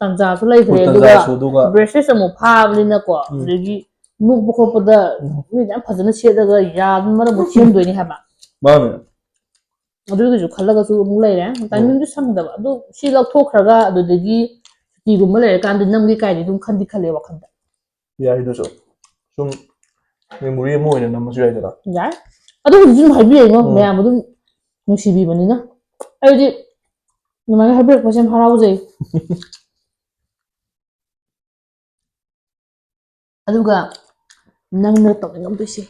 ꯇꯥꯟꯖꯥꯁꯨ ꯂꯩꯇ꯭ꯔꯦ, ꯍꯣꯏ, ꯑꯗꯨꯒ ꯇꯥꯟꯖꯥꯁꯨ, ꯑꯗꯨꯒ braces ꯑꯃꯨꯛ ꯐꯥꯕꯅꯤꯅꯀꯣ꯫ ꯎꯝ꯫ ꯑꯗꯒꯤ ꯅꯣꯛꯄ ꯈꯣꯠꯄꯗ ꯎꯝ꯫ ꯃꯤꯅ ꯌꯥꯝ ꯐꯖꯅ ꯁꯦꯠꯂꯒ ꯌꯥꯗꯨꯅ ꯃꯔꯝ ꯑꯃꯨꯛ ꯁꯦꯝꯗꯣꯏꯅꯦ ꯍꯥꯏꯕ꯫ ꯃꯥꯅꯦ꯫ ꯑꯗꯨꯒꯤꯁꯨ ꯈꯜꯂꯒꯁꯨ ꯑꯃꯨꯛ ꯂꯩꯔꯦ, timingꯗꯨ ꯁꯪꯗꯕ꯫ ꯑꯗꯨ ꯁꯤ ꯂꯧꯊꯣꯛꯈ꯭ꯔꯒ ꯑꯗꯨꯗꯒꯤ ꯁꯨꯇꯤꯒꯨꯝꯕ ꯂꯩꯔꯀꯥꯟꯗ ꯅꯝꯒꯦ ꯀꯥꯏꯗꯤ ꯑꯗꯨꯝ ꯈꯟꯗꯤ ꯈꯜꯂꯦ ꯋꯥꯈꯜꯗ꯫ ꯌꯥꯏ, ꯑꯗꯨꯁꯨ ꯁꯨꯝ memory ꯑꯃ ꯑꯣꯏꯅ ꯅꯝꯃꯁꯨ ꯌꯥꯏꯗꯅ꯫ ꯌꯥꯏ꯫ ꯑꯗꯨ ꯍꯧꯖꯤꯛꯁꯨ ꯑꯗꯨꯝ ꯍꯥꯏꯕꯤꯔꯛꯏꯉꯣ, ꯎꯝ꯫ ꯃꯌꯥꯝ ꯑꯗꯨꯝ ꯅꯨꯡꯁꯤꯕꯤꯕꯅꯤꯅ꯫ ꯑꯩꯗꯤ ꯑꯗꯨꯃꯥꯏꯅ ꯍꯥꯏꯕꯤꯔꯛꯄꯁꯦ ꯌꯥꯝ ꯍꯔꯥꯎꯖꯩ꯫ ꯑꯗꯨꯒ ꯅꯪꯅ ꯇꯧꯅꯤꯡꯉꯝꯗꯣꯏꯁꯦ꯫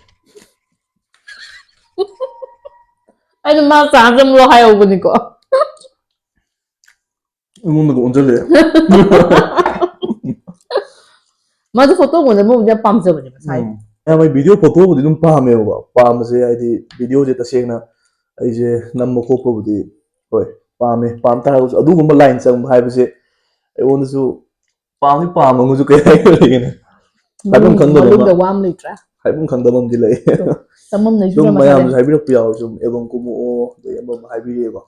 ꯑꯩꯅ ꯃꯥ chance ꯑꯃ ꯂꯧ ꯍꯥꯏꯍꯧꯕꯅꯤꯀꯣ꯫ ꯑꯩꯉꯣꯟꯗꯒ ꯑꯣꯟꯁꯤꯜꯂꯛꯑꯦ꯫ ꯃꯥꯁꯨ photo ꯃꯨꯟꯅ ꯃꯨꯟꯅ ꯌꯥꯝ ꯄꯥꯝꯖꯕꯅꯦ ꯃꯁꯥꯒꯤ꯫ ꯎꯝ꯫ ꯌꯥꯝ ꯑꯩ video photoꯕꯨꯗꯤ ꯑꯗꯨꯝ ꯄꯥꯝꯃꯦꯕꯀꯣ꯫ ꯄꯥꯝꯕꯁꯦ ꯍꯥꯏꯗꯤ videoꯁꯦ ꯇꯁꯦꯡꯅ ꯑꯩꯁꯦ ꯅꯝꯕ ꯈꯣꯠꯄꯕꯨꯗꯤ ꯍꯣꯏ ꯄꯥꯝꯃꯦ꯫ ꯄꯥꯝ ꯇꯥꯔꯒꯁꯨ ꯑꯗꯨꯒꯨꯝꯕ line ꯆꯪꯕ ꯍꯥꯏꯕꯁꯦ ꯑꯩꯉꯣꯟꯗꯁꯨ ꯄꯥꯝꯗꯤ ꯄꯥꯝꯃꯒꯁꯨ ꯀꯩ ꯍꯥꯏꯗꯣꯏꯅꯣ? ꯍꯥꯏꯐꯝ ꯎꯝ, ꯈꯪꯗꯕ ꯑꯃ, ꯃꯅꯨꯡꯗ ꯋꯥ ꯑꯃ ꯂꯩꯇ꯭ꯔꯥ? ꯍꯥꯏꯐꯝ ꯈꯪꯗꯕ ꯑꯃꯗꯤ ꯂꯩ꯫ ꯇꯝꯐꯝ ꯂꯩꯁꯨ ꯁꯨꯝ ꯌꯥꯝ ꯃꯌꯥꯝꯁꯨ ꯃꯁꯥꯅ꯫ ꯍꯥꯏꯕꯤꯔꯛꯄ ꯌꯥꯎꯋꯦ, ꯁꯨꯝ album ꯀꯨꯝꯃꯛꯑꯣ, ꯑꯗꯩ ꯑꯃ ꯑꯃ ꯍꯥꯏꯕꯤꯔꯛꯑꯦꯕ꯫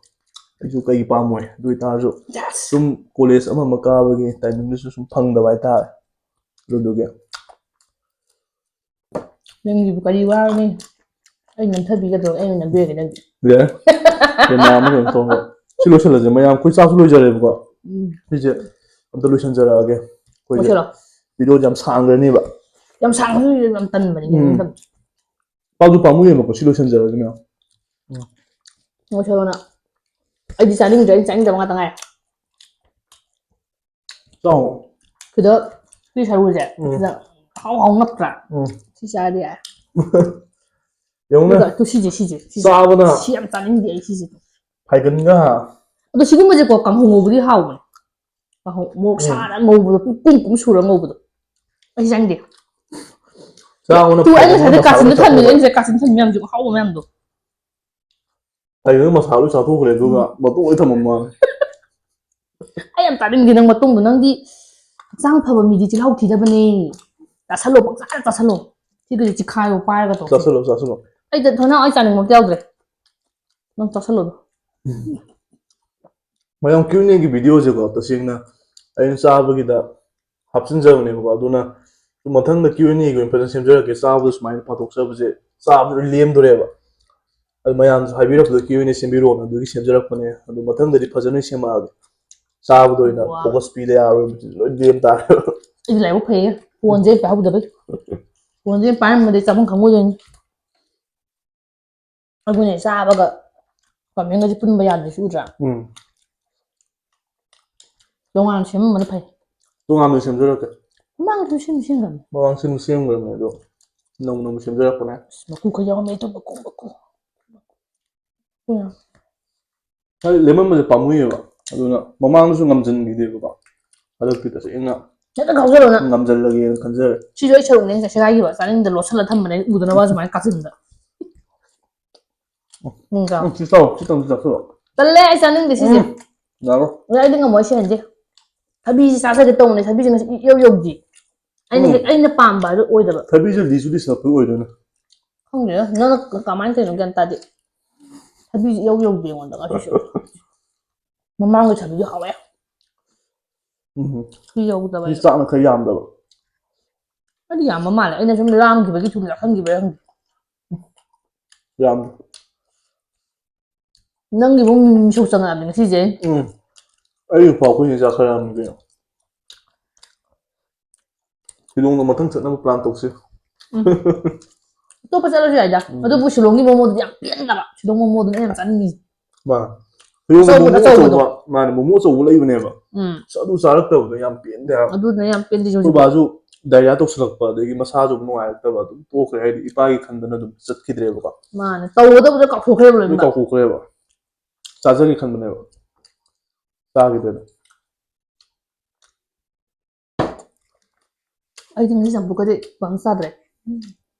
ꯑꯩꯁꯨ ꯀꯩꯒꯤ ꯄꯥꯝꯃꯣꯏ? ꯑꯗꯨ ꯑꯣꯏꯇꯥꯔꯁꯨ Yes. ꯁꯨꯝ college ꯑꯃ ꯑꯃ ꯀꯥꯕꯒꯤ timingꯗꯨꯁꯨ ꯁꯨꯝ ꯐꯪꯗꯕ ꯍꯥꯏꯇꯥꯔꯦ꯫ ꯑꯗꯨꯗꯨꯒꯤ꯫ ꯅꯪꯒꯤꯕꯨ ꯀꯔꯤ ꯋꯥꯔꯅꯤ? ꯑꯩ ꯅꯝꯊꯕꯤꯒꯗꯧꯔꯦ, ꯑꯩꯅ ꯅꯝꯕꯤꯔꯒꯦ ꯅꯪꯒꯤ꯫ ꯌꯥꯔꯦ꯫ ꯀꯦꯃꯦꯔꯥ ꯑꯃ ꯀꯩꯅꯣ ꯇꯧꯔꯒ ꯁꯤ ꯂꯣꯏꯁꯤꯜꯂꯁꯦ ꯃꯌꯥꯝ, ꯑꯩꯈꯣꯏ ꯆꯥꯛꯁꯨ ꯂꯣꯏꯖꯔꯦꯕꯀꯣ꯫ ꯎꯝ꯫ ꯁꯤꯁꯦ ꯑꯝꯇ ꯂꯣꯏꯁꯤꯟꯖꯔꯛꯑꯒꯦ꯫ ꯑꯩꯈꯣꯏꯁꯦ ꯂꯣꯏꯁꯤꯜꯂꯣ꯫ Videoꯁꯦ ꯌꯥꯝ ꯁꯥꯡꯈ꯭ꯔꯅꯤꯕ꯫ ꯌꯥꯝ ꯁꯥꯡꯕꯁꯨ ꯌꯥꯝ ꯇꯟꯕꯅꯤ ꯎꯝ꯫ ꯅꯝꯗꯕ꯫ ꯄꯥꯝꯁꯨ ꯄꯥꯝꯃꯨꯏꯌꯦꯕꯀꯣ ꯁꯤ ꯂꯣꯏꯁꯤꯟꯖꯔꯒꯦ ꯃꯌꯥꯝ꯫ ꯂꯣꯏꯁꯤꯜꯂꯣꯅ꯫ ꯑꯩꯗꯤ ꯆꯥꯅꯤꯡꯗ꯭ꯔꯦ, ꯑꯩꯗꯤ ꯆꯥꯅꯤꯡꯗꯕ ꯉꯥꯛꯇ ꯉꯥꯏꯔꯦ꯫ ꯆꯥꯎ꯫ ꯁꯤꯗ ꯁꯤ ꯁꯔꯨꯁꯦ ꯎꯝ꯫ ꯁꯤꯗ ꯍꯥꯎ ꯍꯥꯎ ꯅꯞꯇ꯭ꯔꯥ? ꯎꯝ꯫ ꯁꯤ ꯆꯥꯔꯗꯤ ꯌꯥꯔꯦ꯫ ꯌꯦꯡꯉꯨꯅꯦ꯫ ꯑꯗꯨꯒ ꯇꯨ ꯁꯤꯁꯦ ꯁꯤꯁꯦ ꯁꯤꯁꯦ ꯆꯥꯕꯅ ꯁꯤ ꯌꯥꯝ ꯆꯥꯅꯤꯡꯗꯦ ꯑꯩ ꯁꯤꯁꯦ꯫ ꯐꯥꯏꯒꯟꯒ ꯑꯗꯣ ꯁꯤꯒꯨꯝꯕꯁꯦꯀꯣ ꯀꯥꯡꯍꯧ ꯉꯧꯕꯗꯤ ꯍꯥꯎꯕꯅꯦ꯫ ꯀꯥꯡꯍꯧ ꯃꯣꯔꯣꯛ ꯎꯝ꯫ ꯁꯥꯅ ꯉꯧꯕꯗꯣ ꯄꯨꯡ ꯄꯨꯡ ꯀꯨꯝ ꯁꯨꯔ ꯉꯧꯕꯗꯣ꯫ ꯑꯩ ꯆꯥꯅꯤꯡꯗꯦ꯫ ꯆꯥꯕꯅ ꯇꯨ ꯑꯩ ꯐꯥꯏꯒꯟꯒ ꯉꯁꯥꯏꯗ ꯃꯁꯥꯂꯥ ꯀꯥꯆꯤꯟꯗ ꯊꯝꯃꯤꯅꯦ꯫ ꯆꯥꯊꯣꯛꯈ꯭ꯔꯦ꯫ ꯑꯩ ꯉꯁꯥꯏ ꯀꯥꯆꯤꯟꯗ ꯊꯝꯃꯤ ꯃꯌꯥꯝꯁꯦ ꯑꯍꯥꯎꯕ ꯃꯌꯥꯝꯗꯣ꯫ ꯐꯥꯏꯒꯟꯒ ꯃꯁꯥꯂꯥ ꯂꯣꯏ ꯆꯥꯊꯣꯛꯈ꯭ꯔꯦ ꯑꯗꯨꯒ ꯃꯇꯣꯛ ꯂꯣꯏ ꯊꯝꯃꯝꯃꯦ꯫ ꯑꯩ ꯌꯥꯝ ꯆꯥꯅꯤꯡꯗꯦ ꯅꯪ ꯃꯇꯨꯡꯗꯣ꯫ ꯅꯪꯗꯤ ꯍꯛꯆꯥꯡ ꯐꯕ ꯃꯤꯗꯤ ꯆꯤꯜꯍꯥꯎ ꯊꯤꯗꯕꯅꯦ꯫ ꯆꯥꯁꯜꯂꯣ ꯄꯪꯆꯥ ꯆꯥꯁꯜꯂꯣ꯫ ꯁꯤꯗꯨꯗꯤ ꯆꯤꯈꯥꯏꯌꯣ ꯄꯥꯏꯔꯒ ꯇꯧ꯫ ꯆꯥꯁꯜꯂꯣ ꯆꯥꯁꯜꯂꯣ꯫ ꯑꯩ ꯊꯣꯏꯅ ꯑꯩ ꯆꯥꯅꯤꯡꯕ ꯑꯝꯇ ꯌꯥꯎꯗ꯭ꯔꯦ꯫ ꯅꯪ ꯆꯥꯁꯜꯂꯣ ꯑꯗꯣ꯫ ꯃꯌꯥꯝ ꯀ꯭ꯌꯨ ꯑꯦꯟ ꯑꯦꯒꯤ ꯚꯤꯗꯤꯑꯣꯁꯦꯀꯣ ꯇꯁꯦꯡꯅ ꯑꯩꯅ ꯆꯥꯕꯒꯤꯗ ꯍꯥꯞꯆꯤꯟꯖꯕꯅꯦꯕꯀꯣ꯫ ꯑꯗꯨꯅ ꯃꯊꯪꯗ ꯀ꯭ꯌꯨ ꯑꯦꯟ ꯑꯦꯒꯤ ꯑꯣꯏꯅ ꯐꯖꯅ ꯁꯦꯝꯖꯔꯛꯀꯦ꯫ ꯆꯥꯕꯗ ꯁꯨꯃꯥꯏꯅ ꯄꯥꯊꯣꯛꯆꯕꯁꯦ ꯆꯥꯕꯗ ꯂꯣꯏ ꯂꯦꯝꯗꯣꯔꯦꯕ꯫ ꯑꯗꯨ ꯃꯌꯥꯝꯁꯨ ꯍꯥꯏꯕꯤꯔꯛꯄꯗ ꯀ꯭ꯌꯨ ꯑꯦꯟ ꯑꯦ ꯁꯦꯝꯕꯤꯔꯛꯑꯣꯅ ꯑꯗꯨꯒꯤ ꯁꯦꯝꯖꯔꯛꯄꯅꯦ꯫ ꯑꯗꯨ ꯃꯊꯪꯗꯗꯤ ꯐꯖꯅ ꯁꯦꯝꯃꯛꯑꯒꯦ꯫ ꯆꯥꯕꯗ ꯑꯣꯏꯅ ꯋꯥ꯫ ꯐꯣꯀꯁ ꯄꯤꯗ ꯌꯥꯔꯣꯏ꯫ ꯂꯣꯏ ꯂꯦꯝ ꯇꯥꯔꯦ꯫ ꯑꯩꯗꯤ ꯂꯥꯏꯕꯛ ꯐꯩꯌꯦ꯫ ꯐꯣꯟꯁꯦ ꯄꯥꯏꯍꯧꯗꯕꯩ꯫ ꯐꯣꯟꯁꯦ ꯄꯥꯏꯔꯝꯃꯗꯤ ꯆꯥꯐꯝ ꯈꯪꯉꯣꯏꯗꯣꯏꯅꯤ꯫ ꯑꯗꯨꯅꯦ ꯆꯥꯕꯒ ꯀꯃꯦꯟꯒꯁꯦ ꯄꯨꯟꯕ ꯌꯥꯗ꯭ꯔꯤꯁꯤ ꯎꯗ꯭ꯔꯥ? ꯎꯝ꯫ ꯇꯣꯉꯥꯟꯅ ꯁꯦꯝꯃꯝꯕꯅ ꯐꯩ꯫ ꯇꯣꯉꯥꯟꯅ ꯁꯦꯝꯖꯔꯛꯀꯦ꯫ ꯃꯃꯥꯡꯗꯁꯨ ꯁꯦꯝ ꯁꯦꯝꯈ꯭ꯔꯕꯅꯤ꯫ ꯃꯃꯥꯡ ꯁꯦꯝ ꯁꯦꯝꯈ꯭ꯔꯕꯅꯦ ꯑꯗꯣ ꯅꯧꯅ ꯑꯃꯨꯛ ꯁꯦꯝꯖꯔꯛꯄꯅꯦ꯫ ꯑꯁ, ꯃꯀꯨ ꯈꯔ ꯌꯥꯎꯔꯝꯃꯦ ꯑꯗꯨ ꯃꯀꯨ ꯃꯀꯨ꯫ ꯃꯀꯨ ꯌꯥꯎꯔꯝꯃꯦ꯫ ꯍꯥꯏꯗꯤ ꯂꯦꯃꯟꯕꯁꯦ ꯄꯥꯝꯃꯨꯏꯌꯦꯕ꯫ ꯑꯗꯨꯅ ꯃꯃꯥꯡꯗꯁꯨ ꯉꯝꯁꯤꯟꯈꯤꯗꯦꯕꯀꯣ꯫ ꯍꯟꯗꯛꯇꯤ ꯇꯁꯦꯡꯅ ꯍꯦꯛꯇ ꯈꯥꯎꯖꯜꯂꯣ ꯅꯪ꯫ ꯉꯝꯁꯤꯜꯂꯒꯦꯅ ꯈꯟꯖꯔꯦ꯫ ꯁꯤꯁꯨ ꯑꯩ ꯁꯔꯨꯛꯅꯦ ꯉꯁꯥꯏ ꯁꯦꯒꯥꯏꯈꯤꯕ꯫ ꯆꯥꯅꯤꯡꯗ ꯂꯣꯠꯁꯤꯜꯂ ꯊꯝꯕꯅꯦ ꯎꯗꯅꯕ ꯁꯨꯃꯥꯏꯅ ꯀꯥꯆꯤꯟꯗ꯫ ꯎꯝ, ꯆꯥꯎ꯫ ꯎꯝ, ꯁꯤ ꯆꯥꯎ, ꯁꯤ ꯇꯧꯁꯤ ꯆꯥꯊꯣꯛꯑꯣ꯫ ꯇꯜꯂꯦ ꯑꯩ ꯆꯥꯅꯤꯡꯗꯦ ꯁꯤꯁꯦ꯫ ꯎꯝ, ꯌꯥꯔꯣꯏ꯫ ꯑꯗ ꯑꯩꯗꯤ ꯉꯝꯃꯣꯏ ꯁꯤꯍꯟꯁꯦ꯫ ꯊꯕꯤꯁꯤ ꯆꯥꯖꯒꯦ ꯇꯧꯕꯅꯦ ꯊꯕꯤꯁꯤ ꯉꯁꯤ ꯏꯌꯧ ꯌꯧꯗꯦ꯫ ꯑꯩꯅ ꯎꯝ꯫ ꯍꯦꯛ ꯑꯩꯅ ꯄꯥꯝꯕ ꯍꯥꯏꯗꯣ ꯑꯣꯏꯗꯕ꯫ ꯊꯕꯤꯁꯦ ꯂꯤꯁꯨ ꯂꯤꯁꯤꯜꯂꯛꯄꯩ ꯑꯣꯏꯗꯣꯏꯅꯦ꯫ ꯈꯪꯗꯦꯗ ꯅꯪꯅ ꯀꯃꯥꯏꯅ ꯇꯧꯔꯤꯅꯣ ꯒ꯭ꯌꯥꯟ ꯇꯥꯗꯦ꯫ ꯊꯕꯤꯁꯤ ꯏꯌꯧ ꯌꯧꯗꯦ ꯑꯩꯉꯣꯟꯗ ꯉꯁꯤꯁꯨ꯫ ꯃꯃꯥꯡꯒꯤ ꯊꯕꯤꯗꯤ ꯍꯥꯎꯋꯦ꯫ ꯎꯝ꯫ ꯁꯤ ꯌꯧꯗꯕ ꯁꯤ ꯆꯥꯛꯅ ꯈꯔ ꯌꯥꯝꯗꯕ꯫ ꯑꯩꯗꯤ ꯌꯥꯝꯕ ꯃꯥꯜꯂꯦ ꯑꯩꯅ ꯁꯨꯝ ꯂꯥꯝꯈꯤꯕꯒꯤ ꯊꯨꯝ ꯆꯥꯁꯟꯈꯤꯕꯩꯔ ꯈꯪꯗꯦ꯫ ꯌꯥꯝ꯫ ꯅꯪꯒꯤꯕꯨ ꯃꯤꯁꯣꯛ ꯆꯪꯉꯛꯑꯕꯅꯤ ꯉꯁꯤꯁꯦ꯫ ꯎꯝ꯫ ꯑꯩ ꯄꯥꯎꯈꯨꯝꯁꯤ ꯆꯥꯊꯔꯛꯑꯕꯅꯤ ꯀꯩꯅꯣ꯫ ꯁꯤꯂꯣꯡꯗ ꯃꯊꯪ ꯆꯠꯅꯕ ꯄ꯭ꯂꯥꯟ ꯇꯧꯁꯤ꯫ ꯎꯝ꯫ ꯑꯇꯣꯞꯄ ꯆꯠꯂꯁꯨ ꯌꯥꯏꯗ꯫ ꯎꯝ꯫ ꯑꯗꯨꯕꯨ ꯁꯤꯂꯣꯡꯒꯤ ꯃꯣꯃꯣꯗꯨꯗꯤ ꯌꯥꯝ ꯄꯦꯟꯗꯕ꯫ ꯁꯤꯂꯣꯡ ꯃꯣꯃꯣꯗꯨꯅ ꯑꯩꯅ ꯌꯥꯝ ꯆꯥꯅꯤꯡꯉꯤꯁꯦ꯫ ꯃꯥ꯫ ꯁꯤꯂꯣꯡꯗ ꯑꯆꯧꯕꯗꯣ, ꯃꯣꯃꯣ ꯑꯆꯧꯕꯗꯣ꯫ ꯑꯆꯧꯕ, ꯃꯥꯅꯦ, ꯃꯣꯃꯣ ꯑꯆꯧꯕ ꯂꯩꯕꯅꯦꯕ꯫ ꯎꯝ꯫ ꯑꯁ, ꯑꯗꯨ ꯆꯥꯔꯛꯇꯕꯗꯣ ꯌꯥꯝ ꯄꯦꯟꯗꯦ ꯍꯥꯏꯕ꯫ ꯑꯗꯨꯅ ꯌꯥꯝ ꯄꯦꯟꯗꯦ ꯑꯩꯈꯣꯏ ꯍꯧꯖꯤꯛ꯫ ꯕꯥꯁꯨ ꯗꯥꯏꯔꯤꯌꯥ ꯇꯧꯁꯜꯂꯛꯄ, ꯑꯗꯒꯤ ꯃꯁꯥꯁꯨ ꯑꯃꯨꯛ ꯅꯨꯡꯉꯥꯏꯔꯛꯇꯕ, ꯑꯗꯨꯝ ꯇꯣꯛꯈ꯭ꯔꯦ꯫ ꯍꯥꯏꯗꯤ ꯏꯄꯥꯒꯤ ꯈꯟꯗꯅ ꯑꯗꯨꯝ ꯆꯠꯈꯤꯗ꯭ꯔꯦꯕꯀꯣ꯫ ꯃꯥꯅꯦ, ꯇꯧꯒꯗꯕꯗꯣ ꯀꯥꯎꯊꯣꯛꯈ꯭ꯔꯦꯕ ꯑꯗꯨꯝ ꯂꯣꯏꯅꯃꯛ꯫ ꯀꯥꯎꯊꯣꯛꯈ꯭ꯔꯦꯕ꯫ ꯆꯥꯖꯒꯦ ꯈꯟꯕꯅꯦꯕ, ꯆꯥꯈꯤꯗ꯭ꯔꯦ ꯑꯗꯨꯝ꯫ ꯑꯩꯗꯤ ꯉꯁꯤ ꯆꯝꯐꯨꯠꯀꯗꯤ ꯄꯥꯛ ꯆꯥꯗ꯭ꯔꯦ꯫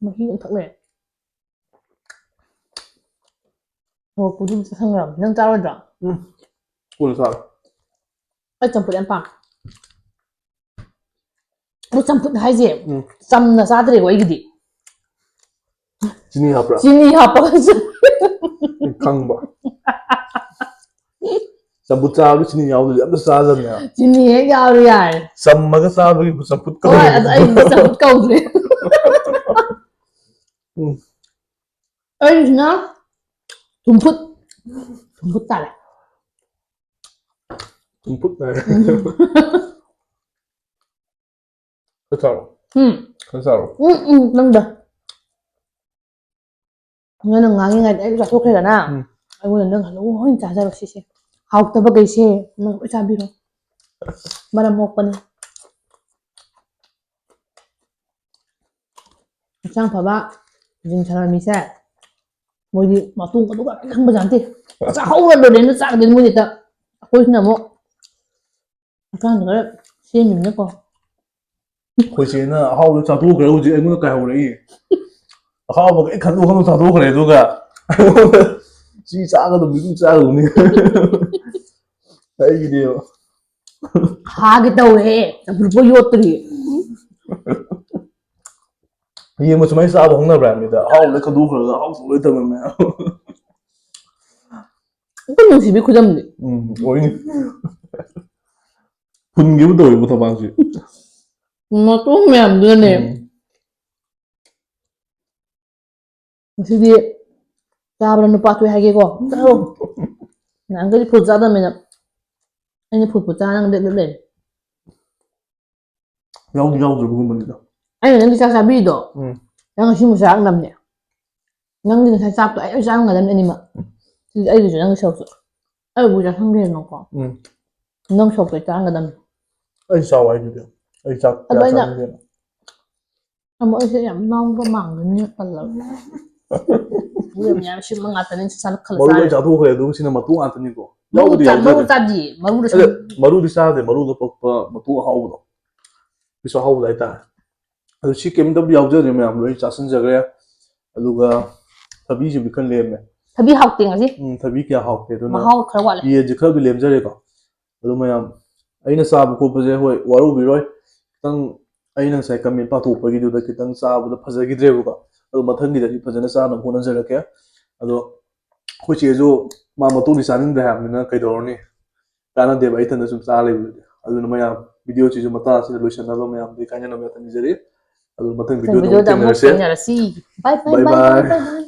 ꯃꯍꯤ ꯑꯗꯨꯝ ꯊꯛ ꯂꯩꯔꯦ꯫ ꯃꯣꯔꯣꯛꯄꯨꯗꯤ ꯑꯗꯨꯝ ꯆꯥꯁꯟꯈ꯭ꯔꯕꯅꯤ꯫ ꯅꯪ ꯆꯥꯔꯣꯏꯗ꯭ꯔꯣ? ꯀꯣꯟꯅ ꯆꯥꯔꯣ꯫ ꯑꯩ ꯆꯝꯐꯨꯠ ꯌꯥꯝ ꯄꯥꯝꯃꯦ꯫ ꯑꯗꯣ ꯆꯝꯐꯨꯠ ꯍꯥꯏꯁꯦ ꯎꯝ꯫ ꯆꯝꯅ ꯆꯥꯗ꯭ꯔꯦꯀꯣ ꯑꯩꯒꯤꯗꯤ꯫ ꯆꯤꯅꯤ ꯍꯥꯞꯄ꯭ꯔꯥ? ꯆꯤꯅꯤ ꯍꯥꯞꯄꯒ ꯆꯥ- ꯑꯩ ꯈꯪꯕ꯫ ꯆꯝꯐꯨꯠ ꯆꯥꯕꯗ ꯆꯤꯅꯤ ꯌꯥꯎꯗ꯭ꯔꯗꯤ ꯑꯝꯇ ꯆꯥꯗꯕꯅꯦ꯫ ꯆꯤꯅꯤ ꯍꯦꯛ ꯌꯥꯎꯔ ꯌꯥꯔꯦ꯫ ꯆꯝꯃꯒ ꯆꯥꯕꯒꯤ ꯆꯝꯐꯨꯠ ꯍꯣꯏ, ꯀꯧꯋꯦ꯫ ꯑꯗꯣ ꯑꯩꯗꯤ ꯆꯝꯐꯨꯠ ꯀꯧꯗ꯭ꯔꯦ꯫ ꯎꯝ꯫ ꯑꯩꯁꯤꯅ ꯊꯨꯝꯐꯨꯠ꯫ ꯊꯨꯝꯐꯨꯠ ꯇꯥꯔꯦ꯫ ꯆꯝꯐꯨꯠ ꯍꯥꯏꯔꯦ꯫ ꯈꯔ ꯆꯥꯔꯣ꯫ ꯎꯝ꯫ ꯈꯔ ꯆꯥꯔꯣ꯫ ꯎꯝ, ꯎꯝ, ꯅꯪꯗ꯫ ꯅꯪꯅ ꯉꯥꯡꯉꯤꯉꯩꯗ ꯑꯩ ꯆꯥꯊꯣꯛꯈ꯭ꯔꯦꯗꯅ꯫ ꯎꯝ꯫ ꯑꯩꯉꯣꯟꯗ ꯅꯪ ꯂꯣꯏ ꯆꯥꯖꯔꯣ ꯁꯤꯁꯦ꯫ ꯍꯥꯎꯇꯕꯈꯩꯁꯦ ꯅꯪ ꯂꯣꯏ ꯆꯥꯕꯤꯔꯣ꯫ ꯃꯔꯝ ꯃꯣꯛꯄꯅꯤ꯫ ꯍꯛꯆꯥꯡ ꯐꯕ ꯖꯤꯝ ꯁꯥꯟꯅꯕ ꯃꯤꯁꯦ ꯃꯣꯏꯗꯤ ꯃꯇꯣꯡ ꯑꯗꯨꯒ ꯈꯪꯕ ꯖꯥꯠ ꯅꯠꯇꯦ꯫ ꯆꯥꯍꯧꯔ ꯂꯣꯏꯔꯦꯅ ꯆꯥꯒꯗꯣꯏꯅꯤ ꯃꯣꯏꯗꯤ ꯍꯦꯛꯇ꯫ ꯑꯩꯈꯣꯏꯁꯤꯅ ꯑꯃꯨꯛ ꯍꯛꯆꯥꯡꯁꯦ ꯈꯔ ꯁꯦꯝꯃꯤꯕꯅꯀꯣ꯫ ꯑꯩꯈꯣꯏ ꯆꯦꯅ ꯑꯍꯥꯎꯕ ꯆꯥꯊꯣꯛꯈ꯭ꯔꯦ, ꯍꯧꯖꯤꯛ ꯑꯩꯉꯣꯟꯗ ꯀꯥꯏꯍꯧꯔꯛꯏ꯫ ꯑꯍꯥꯎꯕꯒ ꯑꯩ ꯈꯟꯗꯣꯛ ꯈꯟꯗꯣꯛ ꯆꯥꯊꯣꯛꯈ꯭ꯔꯦ, ꯑꯗꯨꯒ ꯑꯩꯉꯣꯟꯗ "ꯁꯤ ꯆꯥꯒꯗꯕꯅꯤ, ꯑꯗꯨ ꯆꯥꯒꯗꯕꯅꯤ" ꯑꯩꯒꯤꯗꯤ ꯍꯥꯒꯦ ꯇꯧꯋꯦ꯫ ꯆꯝꯐꯨꯠꯄꯨ ꯌꯣꯠꯇ꯭ꯔꯤ꯫ ꯌꯦꯡꯕ ꯁꯨꯃꯥꯏꯅ ꯆꯥꯕ ꯍꯧꯅꯕ꯭ꯔꯥ ꯃꯤꯗ? ꯑꯍꯥꯎꯕ ꯂꯣꯏ ꯈꯟꯗꯣꯛꯈ꯭ꯔꯒ ꯑꯍꯥꯎꯕ ꯂꯣꯏ ꯊꯝꯃꯝꯃꯦ꯫ ꯑꯝꯇ ꯅꯨꯡꯁꯤꯕꯤ ꯈꯨꯗꯝꯅꯤ꯫ ꯎꯝ, ꯑꯣꯏꯅꯤ꯫ ꯐꯨꯟꯒꯦꯕꯨ ꯇꯧꯋꯦꯕ ꯊꯕꯥꯛꯁꯦ꯫ ꯃꯇꯣꯡ ꯃꯌꯥꯝꯗꯨꯅꯅꯦ꯫ ꯎꯝ꯫ ꯉꯁꯤꯗꯤ ꯆꯥꯕꯗ ꯅꯨꯄꯥ ꯊꯣꯛꯑꯦ ꯍꯥꯏꯒꯦꯀꯣ꯫ ꯆꯥꯔꯣ꯫ ꯅꯍꯥꯟꯈꯩꯗꯤ ꯐꯨꯠ ꯆꯥꯗꯕꯅꯤꯅ ꯑꯩꯅ ꯐꯨꯠ ꯐꯨꯠ ꯆꯥ ꯅꯪ ꯂꯦꯞ ꯂꯦꯞ ꯂꯩꯔꯦ꯫ ꯌꯥꯎꯗꯤ ꯌꯥꯎꯗ꯭ꯔꯕꯒꯨꯝꯕꯅꯤꯗ꯫ ꯑꯩꯅ ꯅꯪꯒꯤ ꯆꯥꯛ ꯆꯥꯕꯤꯔꯤꯗꯣ ꯎꯝ꯫ ꯅꯪ ꯉꯁꯤ ꯑꯃꯨꯛ ꯆꯥꯔꯛꯅꯕꯅꯦ꯫ ꯅꯪꯗꯤ ꯉꯁꯥꯏ ꯆꯥꯛꯇꯣ ꯑꯩ ꯂꯣꯏ ꯆꯥꯔꯝꯒꯗꯕꯅꯦ ꯑꯅꯤꯃꯛ꯫ ꯁꯤꯗꯤ ꯑꯩꯒꯤꯁꯨ ꯅꯪꯒꯤ ꯁꯔꯨꯛꯁꯨ꯫ ꯑꯩꯕꯨ ꯆꯥꯁꯟꯈ꯭ꯔꯦꯗꯅꯀꯣ꯫ ꯎꯝ꯫ ꯅꯪ ꯁꯔꯨꯛꯇꯣ ꯑꯩ ꯆꯥꯔꯝꯒꯗꯕꯅꯦ꯫ ꯑꯩ ꯆꯥꯎ ꯍꯥꯏꯗꯨꯗꯤ꯫ ꯑꯩ ꯆꯥꯛ ꯑꯗꯣ ꯀꯌꯥ ꯑꯩꯅ ꯆꯥꯅꯤꯡꯗꯦꯅ꯫ ꯑꯃꯨꯛ ꯑꯩꯁꯦ ꯌꯥꯝ ꯅꯥꯎꯕ ꯃꯥꯡꯒꯅꯤ ꯄꯜꯂꯕ꯫ ꯃꯌꯥꯝ ꯁꯤꯃ ꯉꯥꯛꯇꯅꯤ ꯆꯥꯅ ꯈꯜꯂ ꯃꯔꯨ ꯂꯣꯏ ꯆꯥꯔꯦ꯫ ꯆꯥꯊꯣꯛꯈ꯭ꯔꯦ, ꯑꯗꯨꯒ ꯁꯤꯅ ꯃꯇꯣꯛ ꯉꯥꯛꯇꯅꯤꯀꯣ꯫ ꯃꯔꯨ ꯌꯥꯎꯕꯨꯗꯤ ꯆꯥ- ꯃꯔꯨ ꯌꯥꯎꯖꯗꯦ꯫ ꯆꯥꯗꯤꯌꯦ, ꯃꯔꯨꯗ ꯑꯗ ꯁꯨꯝ ꯃꯔꯨꯗꯤ ꯆꯥꯗꯦ, ꯃꯔꯨꯗꯣ ꯄꯛꯄ ꯃꯇꯣꯛ ꯑꯍꯥꯎꯕꯗꯣ꯫ ꯄꯤꯁ ꯑꯍꯥꯎꯕꯗꯣ ꯍꯥꯏꯇꯥꯔꯦ꯫ ꯑꯗꯨ ꯁꯤ ꯀꯩꯝꯇꯕꯨꯗꯤ ꯌꯥꯎꯖꯗ꯭ꯔꯦ, ꯃꯌꯥꯝ ꯂꯣꯏ ꯆꯥꯁꯤꯟꯖꯈ꯭ꯔꯦ꯫ ꯑꯗꯨꯒ ꯊꯕꯤꯁꯤꯕꯨꯗꯤ ꯈꯔ ꯂꯦꯝꯃꯦ꯫ ꯊꯕꯤ ꯍꯥꯎꯇꯦ ꯉꯁꯤ꯫ ꯎꯝ, ꯊꯕꯤ ꯀꯌꯥ ꯍꯥꯎꯇꯦ, ꯑꯗꯨꯅ ꯃꯍꯥꯎ ꯈꯔ ꯋꯥꯠꯂꯦ꯫ ꯌꯦꯟꯁꯦ ꯈꯔꯗꯤ ꯂꯦꯝꯖꯔꯦꯀꯣ꯫ ꯑꯗꯨ ꯃꯌꯥꯝ ꯑꯩꯅ ꯆꯥꯕ ꯈꯣꯠꯄꯁꯦ, ꯍꯣꯏ, ꯋꯥꯔꯧꯕꯤꯔꯣꯏ꯫ ꯈꯤꯇꯪ ꯑꯩꯅ ꯉꯁꯥꯏ ꯀꯃꯦꯟ ꯄꯥꯊꯣꯛꯄꯒꯤꯗꯨꯗ ꯈꯤꯇꯪ ꯆꯥꯕꯗ ꯐꯖꯈꯤꯗ꯭ꯔꯦꯕꯀꯣ꯫ ꯑꯗꯣ ꯃꯊꯪꯒꯤꯗꯗꯤ ꯐꯖꯅ ꯆꯥꯅꯕ ꯍꯣꯠꯅꯖꯔꯛꯀꯦ꯫ ꯑꯗꯣ ꯑꯩꯈꯣꯏ ꯆꯦꯁꯨ ꯃꯥ ꯃꯇꯣꯛꯇꯤ ꯆꯥꯅꯤꯡꯗ꯭ꯔꯦ ꯍꯥꯏꯕꯅꯤꯅ ꯀꯩꯗꯧꯔꯨꯅꯤ? ꯀꯥꯟꯅꯗꯦꯕ, ꯑꯩ ꯏꯊꯟꯗ ꯁꯨꯝ ꯆꯥ ꯂꯩꯕꯗꯨꯗꯤ꯫ ꯑꯗꯨꯅ ꯃꯌꯥꯝ, ꯚꯤꯗꯤꯑꯣꯁꯤꯁꯨ ꯃꯇꯥꯡ ꯑꯁꯤꯗ ꯂꯣꯏꯁꯤꯟꯅꯕ ꯃꯌꯥꯝꯗꯒꯤ ꯀꯥꯏꯅꯅꯕ ꯌꯥꯝ ꯅꯤꯖꯔꯤ꯫ ꯑꯗꯨ ꯃꯊꯪ ꯚꯤꯗꯤꯑꯣꯗ ꯑꯃꯨꯛ ꯚꯤꯗꯤꯑꯣꯗ ꯑꯃꯨꯛ ꯊꯦꯡꯅꯔꯁꯦ꯫ ꯊꯦꯡꯅꯔꯁꯤ꯫ Bye, bye, Bye, bye, bye. bye, bye, bye.